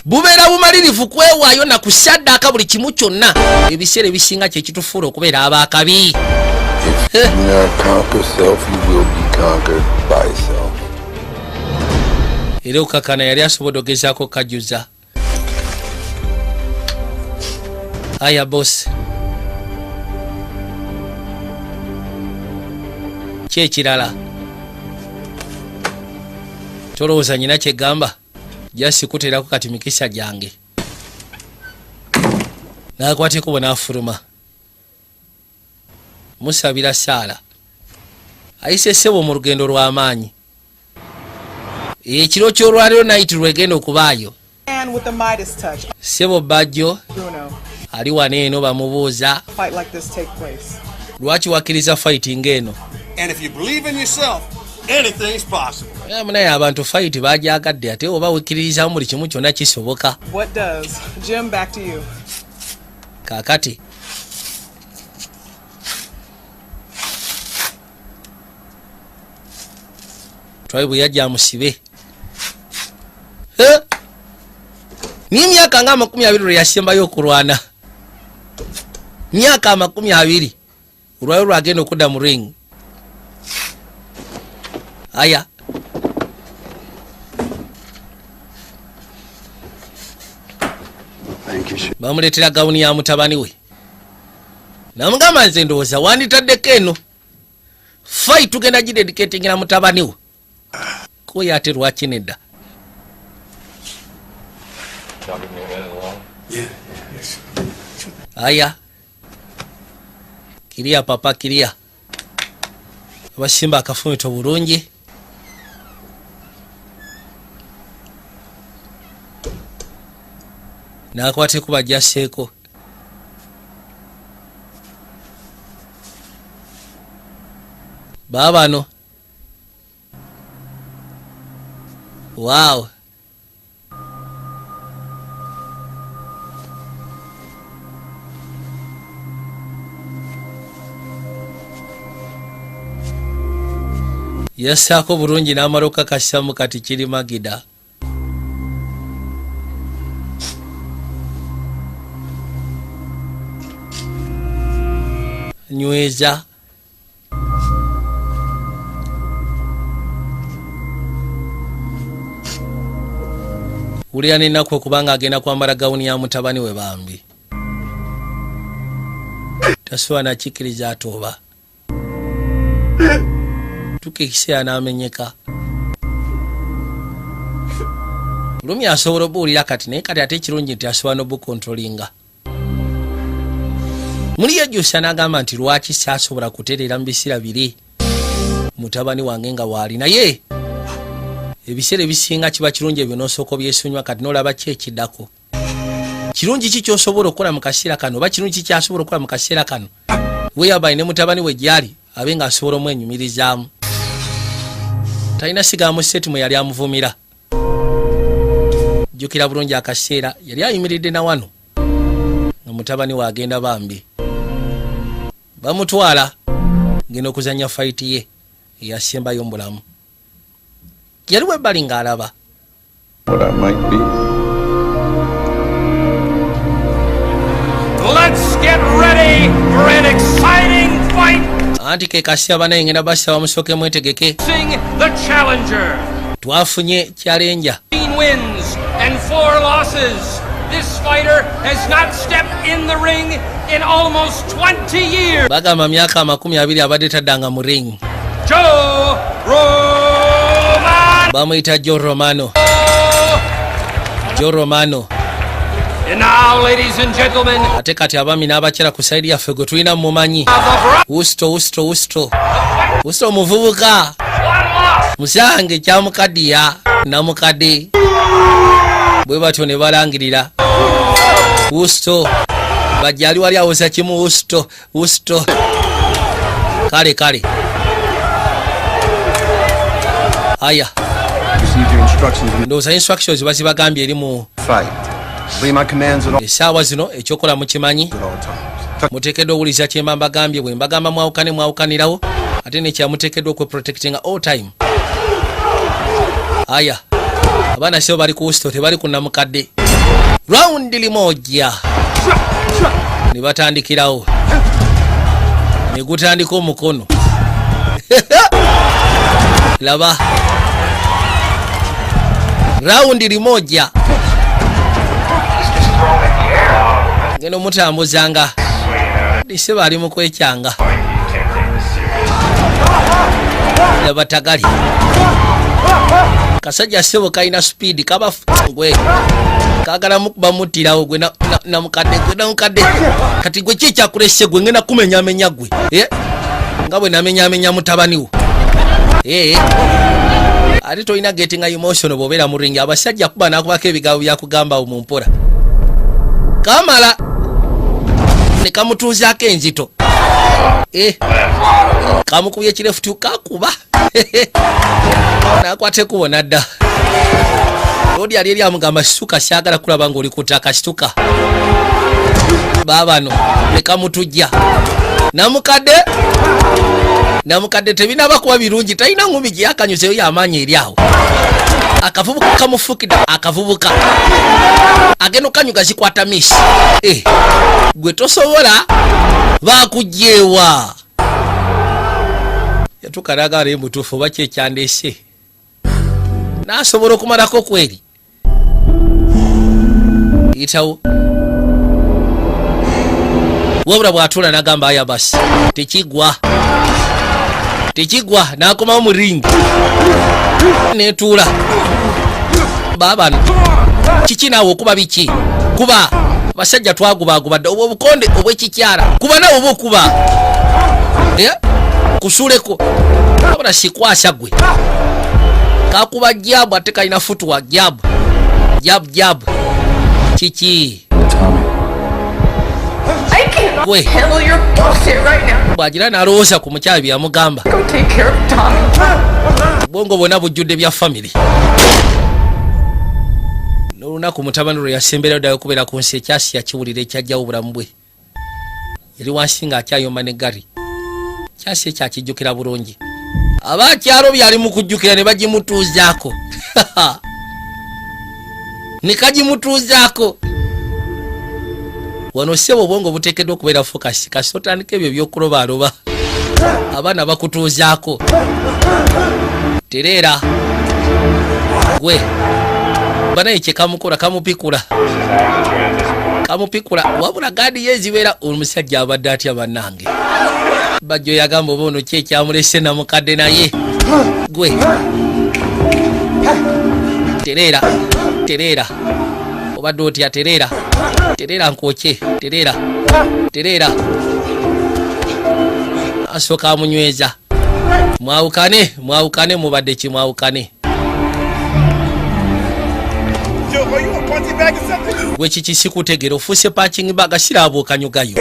Bubeera bumalirivu kwewaayo na kusaddaaka buli kimu kyonna. Ebiseera ebisinga kyekitufuula okubeera abakabi. If you do not conquer self, you will be conquered by self. Era okukakana yali asobodde ogezaako okukajjuza. Aya bosi, ki ekirala tolowooza nyina kyegamba jasi kuterako kati mikisa gyange? Nakwata ekubo n'afuluma. Musabira saala ayise ssebo mu lugendo lw'amaanyi. Ekiro ky'olwaleero night lwegenda okubaayo. And with the Midas touch, Ssebo Bajjo Bruno, ali wano eno bamubuuza, fight like this take place. "Lwaki wakkiriza fight ng'eno?" And if you believe in yourself, anything's possible. Eh, munaye abantu fight bajagadde, ate oba wekkiririzamu buli kimu kyonna kisoboka. What does? Jim, back to you. Kaakati twali bwe yajja amusibe. Eh? Niye emyaka nga 20 lwe yasembayo okulwana, myaka 20 olwayo lwagenda okudda mu ring. Aya. Thank you, Sh- Bamuleetera gawuni ya mutabani we, namugamba, "Nze ndowooza wanditaddeko eno fight, tugenda gidedicatingira mutabani we." Koyo ate lwaki nedda? Y'all give me a minute alone? Yeah, yes. Aya, kiriya papa kiriya abasimba akafumito bulungi. Nakwata ekuba jjaseeko baabano. Waaw, yassaako bulungi n'amala okukakassamu. Kati kiri magida. Nyweza. Wulira n'ennaku okubanga agenda kwambala gawuni ya mutabani we. Bambi tasobola nakikkiriza ate oba tuka ekiseera n'amenyeka. Bulumi asobola obuwulira kati, naye kati ate ekirungi nti asobola n'obukontrolinga. Muli yejjusa n'agamba nti lwaki saasobola kutereera mu biseera biri mutabani wange nga waali? Naye ebiseera ebisinga kiba kirungi ebyo n'osooka obyesonyiwa. Kati n'olaba ki ekiddako? Kirungi ki kyosobola okukola mu kaseera kano, oba kirungi ki kyasobola okukola mu kaseera kano weyabayi ne mutabani we gyali, abe ng'asobola omwenyumirizaamu? Talina sigala mu set mwe yali amuvumira. Jjukira bulungi akaseera yali ayimiridde na wano nga mutabani we agenda, bambi bamutwala ngenda okuzanya fight ye eyasembayo mu bulamu. Yali webbali ng'alaba. What I might be. Let's get ready for an exciting fight. Anti ke kaseera banaye ngenda basaba musooke mwetegeke. Sing the challenger. Twafunye challenger. 15 wins and 4 losses. This fighter has not stepped in the ring in almost 20 years. Bagamba myaka 20 abadde taddanga mu ring. Joe Roman. Bamuyita Joe Romano, Joe Romano. And now, ladies and gentlemen, Ate kati abaami n'abakyala, ku side yaffe gwe tulina mumanyi, Wusto, Wusto, Wusto, Wusto, omuvubuka musange kyamukaddiya namukadde. Bwe batyo ne balangirira Wusto bajja ali wali awoza kimu, Wusto, Wusto. Kale kale, aya. Received your instructions. Ndowooza instructions bazibagambye eri mu Fight. Obey my commands at all, Essaawa zino ekyokola mukimanyi, at all times. muteekeddwa owuliza kyemba mbagambye. Bwe mbagamba mwawukane, mwawukanirawo. Ate nekyamuteekeddwa okweprotectinga all time. Aya, abaana sebo bali ku Wusto, tebali ku namukadde. Round limoja ne batandikirawo, ne gutandika omukono. Laba round limoja, genda omutambuzanga diseba ali mu kwekyanga. Laba tagali kasajja sebo kalina speed kaba gwe kagala mukuba muttirawo gwe namukadde, gwe namukadde. Kati gwe ki ekyakulese? Gwe ngenda kumenyamenya gwe. Eh? Nga bwe namenyamenya mutabani wo. Eh. Ate tolina getting emotional bw'obeera mu ring. Abasajja kuba nakubako ebigambo byakugamba mu mpola, kamala ne kamutuuzaako enzito. Eh. Kamukubye ekirefutu, kakuba nakwata ekkubo nadda. Lodi ali eri amugamba, "Situka, syagala kulaba ng'oli ku ttaka, situka." Baabano ne kamutujja namukadde. Namukadde tebinaba kuba birungi, talina ngumi gye yakanyuseyo y'amaanyi eri awo. Akavubuka kamufukidde, akavubuka agenda okanyuga zikwata miss. Eh, gwe tosobola bakugjewa. Yatuuka nagala naye mutuufu oba kyekyandeese n'asobola okumalako kweri yitawo. Wabula bw'atuula n'agamba, "Aya basi, tekigwa, tekigwa." N'akomawo mu ring netuula. Baabano kiki naawe okuba biki? Kuba abasajja twagubaguba dda obwo obukonde obw'ekikyala. Kuba naawe oba okuba. Eh? Kusuuleko wabula sikwasa gwe kakuba jab, ate kalina footwork. Jab, jab, jab, kiki? I cannot Gwe. handle your bullshit right now. Bw'agira n'alowooza ku mukyala bye yamugamba. Go take care of Tommy. Obwongo bwonna bujjudde bya family n'olunaku mutabani lwe yasemberayo ddala okubeera ku nsi. Ekyasi yakiwulira ekyajjawo obulamu bwe. Yali wansi ng'akyayomba ne Gary. Kyasi ekyo akijjukira bulungi. Abakyalo byali mu kujjukira ne bagimutuuzaako, ne kagimutuuzaako wano. Ssebo, obwongo buteekeddwa okubeera focus. Kasi otandika ebyo ebyokulobaaloba, abaana bakutuuzaako. Tereera gwe. Banaye kyekamukola kamupikula, kamupikula, wabula guard ye zibeera. Omusajja abadde atya bannange? Bajjo yagamba oba ono ki ekyamulese namukadde, naye gwe tereera, tereera, obadde otya? Tereera, tereera, nkwokye, tereera, tereera. Asooka amunyweza. Mwawukane, mwawukane, mubadde ki? Mwawukane. Joe, are you a punching bag or something? Gwe kiki? Sikutegera, ofuuse punching bag? Siraabuukanyugayo.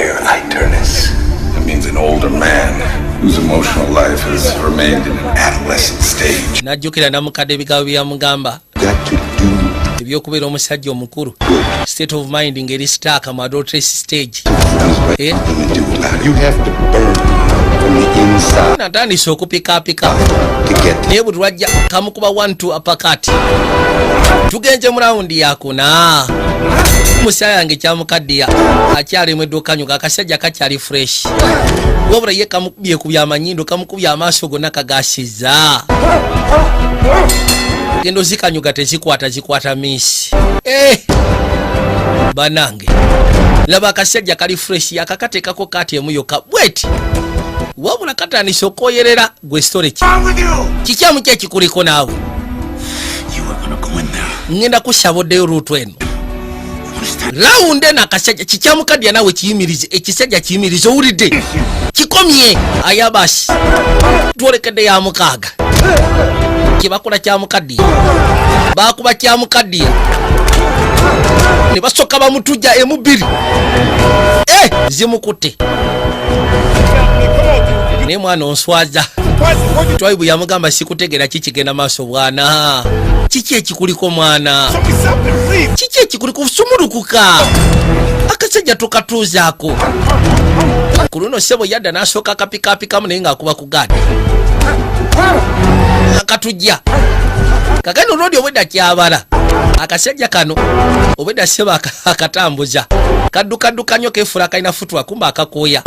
Turnus. That means an older man whose emotional life has remained in an adolescent stage. Najjukira namukadde ebigambo byamugamba Got to do ebyokubeera omusajja omukulu, state of mind ng'eri stuck mu adolescent stage. Eh? nothing to do about it. You have to burn from the inside Natandise okupikaapika to get naye buli lwajja kamukuba 1-2 uppercut. Tugenze mu round yakuna. Musa yange kyamukaddiya akyali mu edduukanyuga, akasajja kakyali fresh, wabula ye kamukubye ku byamanyindo, kamukubye amaaso gonna kagasiza. Gendo zikanyuga tezikwata, zikwata miss. Eh! Banange, laba akasajja kali fresh, yakakateekako kati emu yokka bweti, wabula katandise okwoyerera. Gwe story ki? Kikyamu ki ekikuliko naawe? Ngenda kusaba oddeyo route eno, round eno. Akasajja kikyamukadya naawe kiyimirize, ekisajja kiyimirize, owulidde? Kikomye. Ayabasi twolekedde ya mukaaga. Kyebakola kyamukaddiya, bakuba kyamukaddiya ne basooka bamutujja emu bbiri. Eh, zimukutte naye mwana onswaza. Twaibu yamugamba sikutegera kikigenda maaso bwana. Kiki ekikuliko mwana? Kiki ekikuliko? Sumulukuka, akasajja tokatuuzaako. Ku luno ssebo yadda n'asooka akapikaapikamu naye ng'akuba ku guard akatujja kakano. Olwodi obwedda kyabala akasajja kano obwedda ssebo akatambuza kaddukadduka nnyo, keefula kalina futwa, kumba akakooya.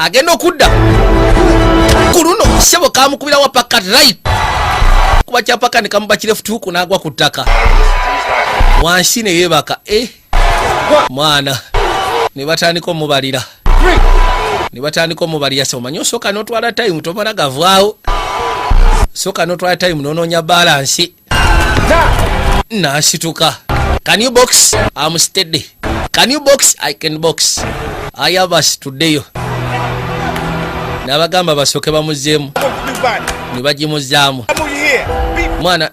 Agenda okudda ku luno ssebo kamukubira wa uppercut right, kuba kyapaka ne kamuba ki left hook n'agwa ku ttaka wansi ne yeebaka. E mwana, ne batandika omubalira, ne batandika omubalira. Se omanyi osooka n'otwala time, tomala gavaawo, sooka n'otwala time n'onoonya balance. N'asituka. Can you box? I'm steady. Can you box? I can box. Ayabasi tuddeyo n'abagamba basooke bamuzeemu ne bagimuzaamu. Mwana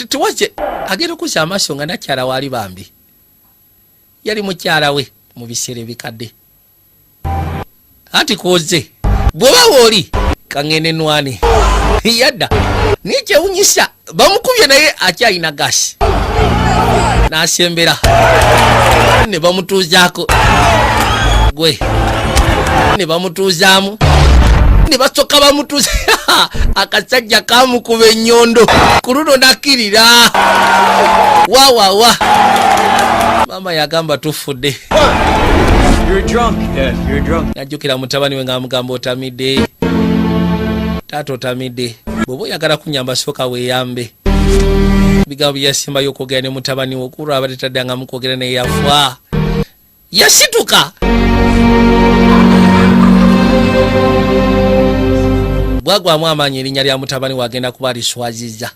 tewaje agenda okuzza amaaso nga nakyala waali bambi, yali mukyala we mu biseera ebikadde. Anti kwoze bw'oba wooli kaŋŋende nwane yadda, naye kyewunyisa bamukubye naye akyalina gasi. N'asembera ne bamutuuzaako gwe ne bamutuuzaamu ne basooka bamutuuza. Akasajja kamukuba ennyondo ku luno nakkirira wawawa. Maama yagamba tufudde. You're drunk, Dad. You're drunk. Najjukira mutabani we ng'amugamba otamidde taata, otamidde, bw'oba oyagala kunyamba sooka weeyambe. Bigambo byeyasimbayo okwogera ne mutabani we okulwa aba tetaddangamu kwogera naye yafa. Yasituka bwagwamu amaanyi, erinnya lya mutabani we agenda kuba aliswazizza,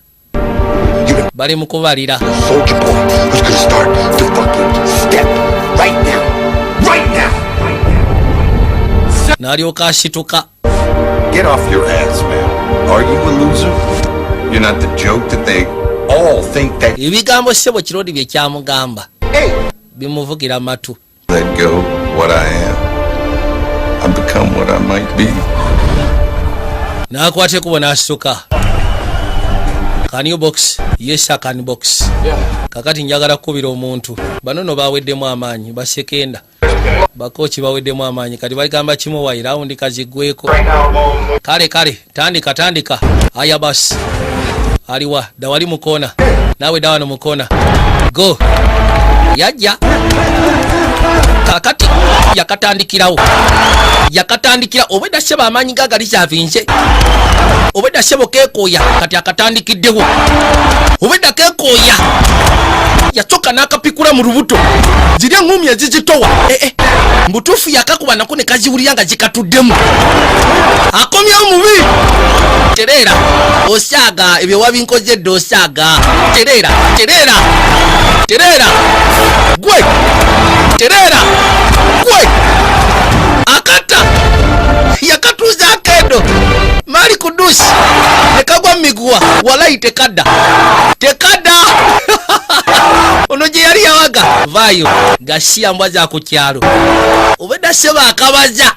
bali mu kubalira. Soldier boy who's gonna start to fucking step right now. Right now! N'alyoka asituka. Get off your ass, man. Are you a loser? You're not the joke that they all think that. Ebigambo ssebo kirodi bye kyamugamba bimuvugira matu. Let go what I am. I become what I might be. N'akwata ekubo n'asituka. Can you box? Yes, I can box. Kakati njagala kukubira omuntu. Bano no baweddemu amaanyi, basekenda bakochi baweddemu amaanyi, kati bagamba kimu wayi round kazigweko. Kale kale, tandika, tandika. Aya basi, aliwa dawali mukona naawe dawano mukona go. Yajja kakati Yakatandikirawo, yakatandikira. Obwedda ssebo amaanyi ga galizavinze. Obwedda ssebo keekooya, kati akatandikiddewo. Obwedda keekooya, yasooka n'akapikula mu lubuto ziri eŋŋumi ezizitowa. Ee, mbutuufu yakakuba nako ne kaziwulira nga zikatuddemu. Akomyewo mubi. Tereera, osaaga ebyo wabinkoze dde. Osaaga, tereera, tereera, tereera gwe, tereera gwe. Akata yakatuuza akendo maali kudusi tekagwa mumiguwa. Walayi tekadda, tekadda. Ono gye yali yawaga vaayo gasiya mbwa za ku kyalo. Obedda ssebo akabaza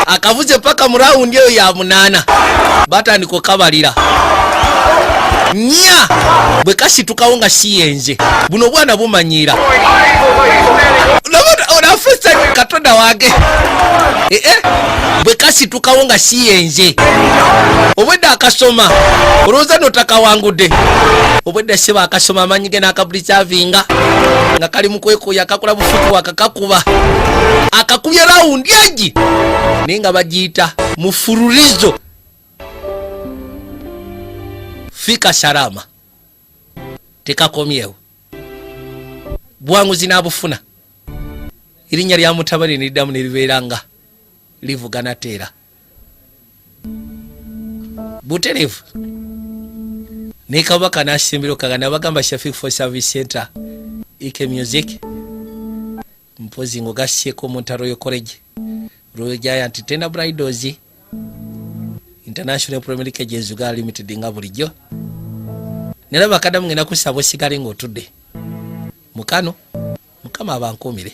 akavuze paka mu rawundi eyo ya munaana. Batandika okabalira nya bwe kasitukawo nga siyenze. Buno obwana bumanyiira onafesa katonda wange. Ee, bwe kasitukawo nga siyenze. Obwedda akasoma, olowooza no takawangudde. Obwedda ssebo akasoma amanyi ge n'akabulisavinga nga kali mu kwekuya, kakola bufutu, akakakuba akakubye rawundi egi, naye nga bagiyita mufululizo. Fika salama, tekakomyewo. Bwanguzi n'abufuna, erinnya lya mutabani neriddamu neribeera nga livuga nateera butereevu. Naye kabaka n'asimbira okagana bagamba Shafik for Service Center, Ike Music, mpozi ng'ogassieko Munta Royal College, Royal Giant, Tena Bridals, International Premier Agency Uganda Limited. Nga bulijjo nera bakadamu, ngenda kusaba osigale ng'otudde mukano. Mukama abankuumire,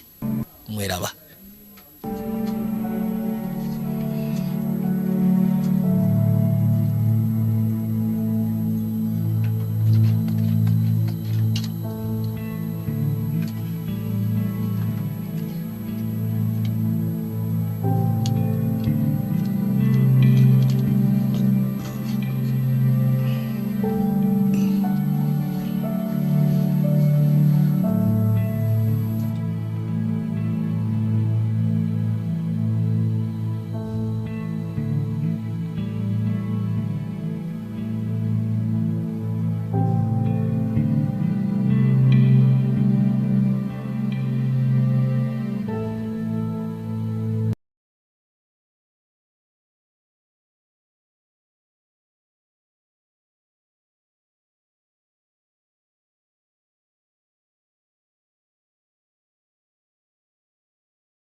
mweraba.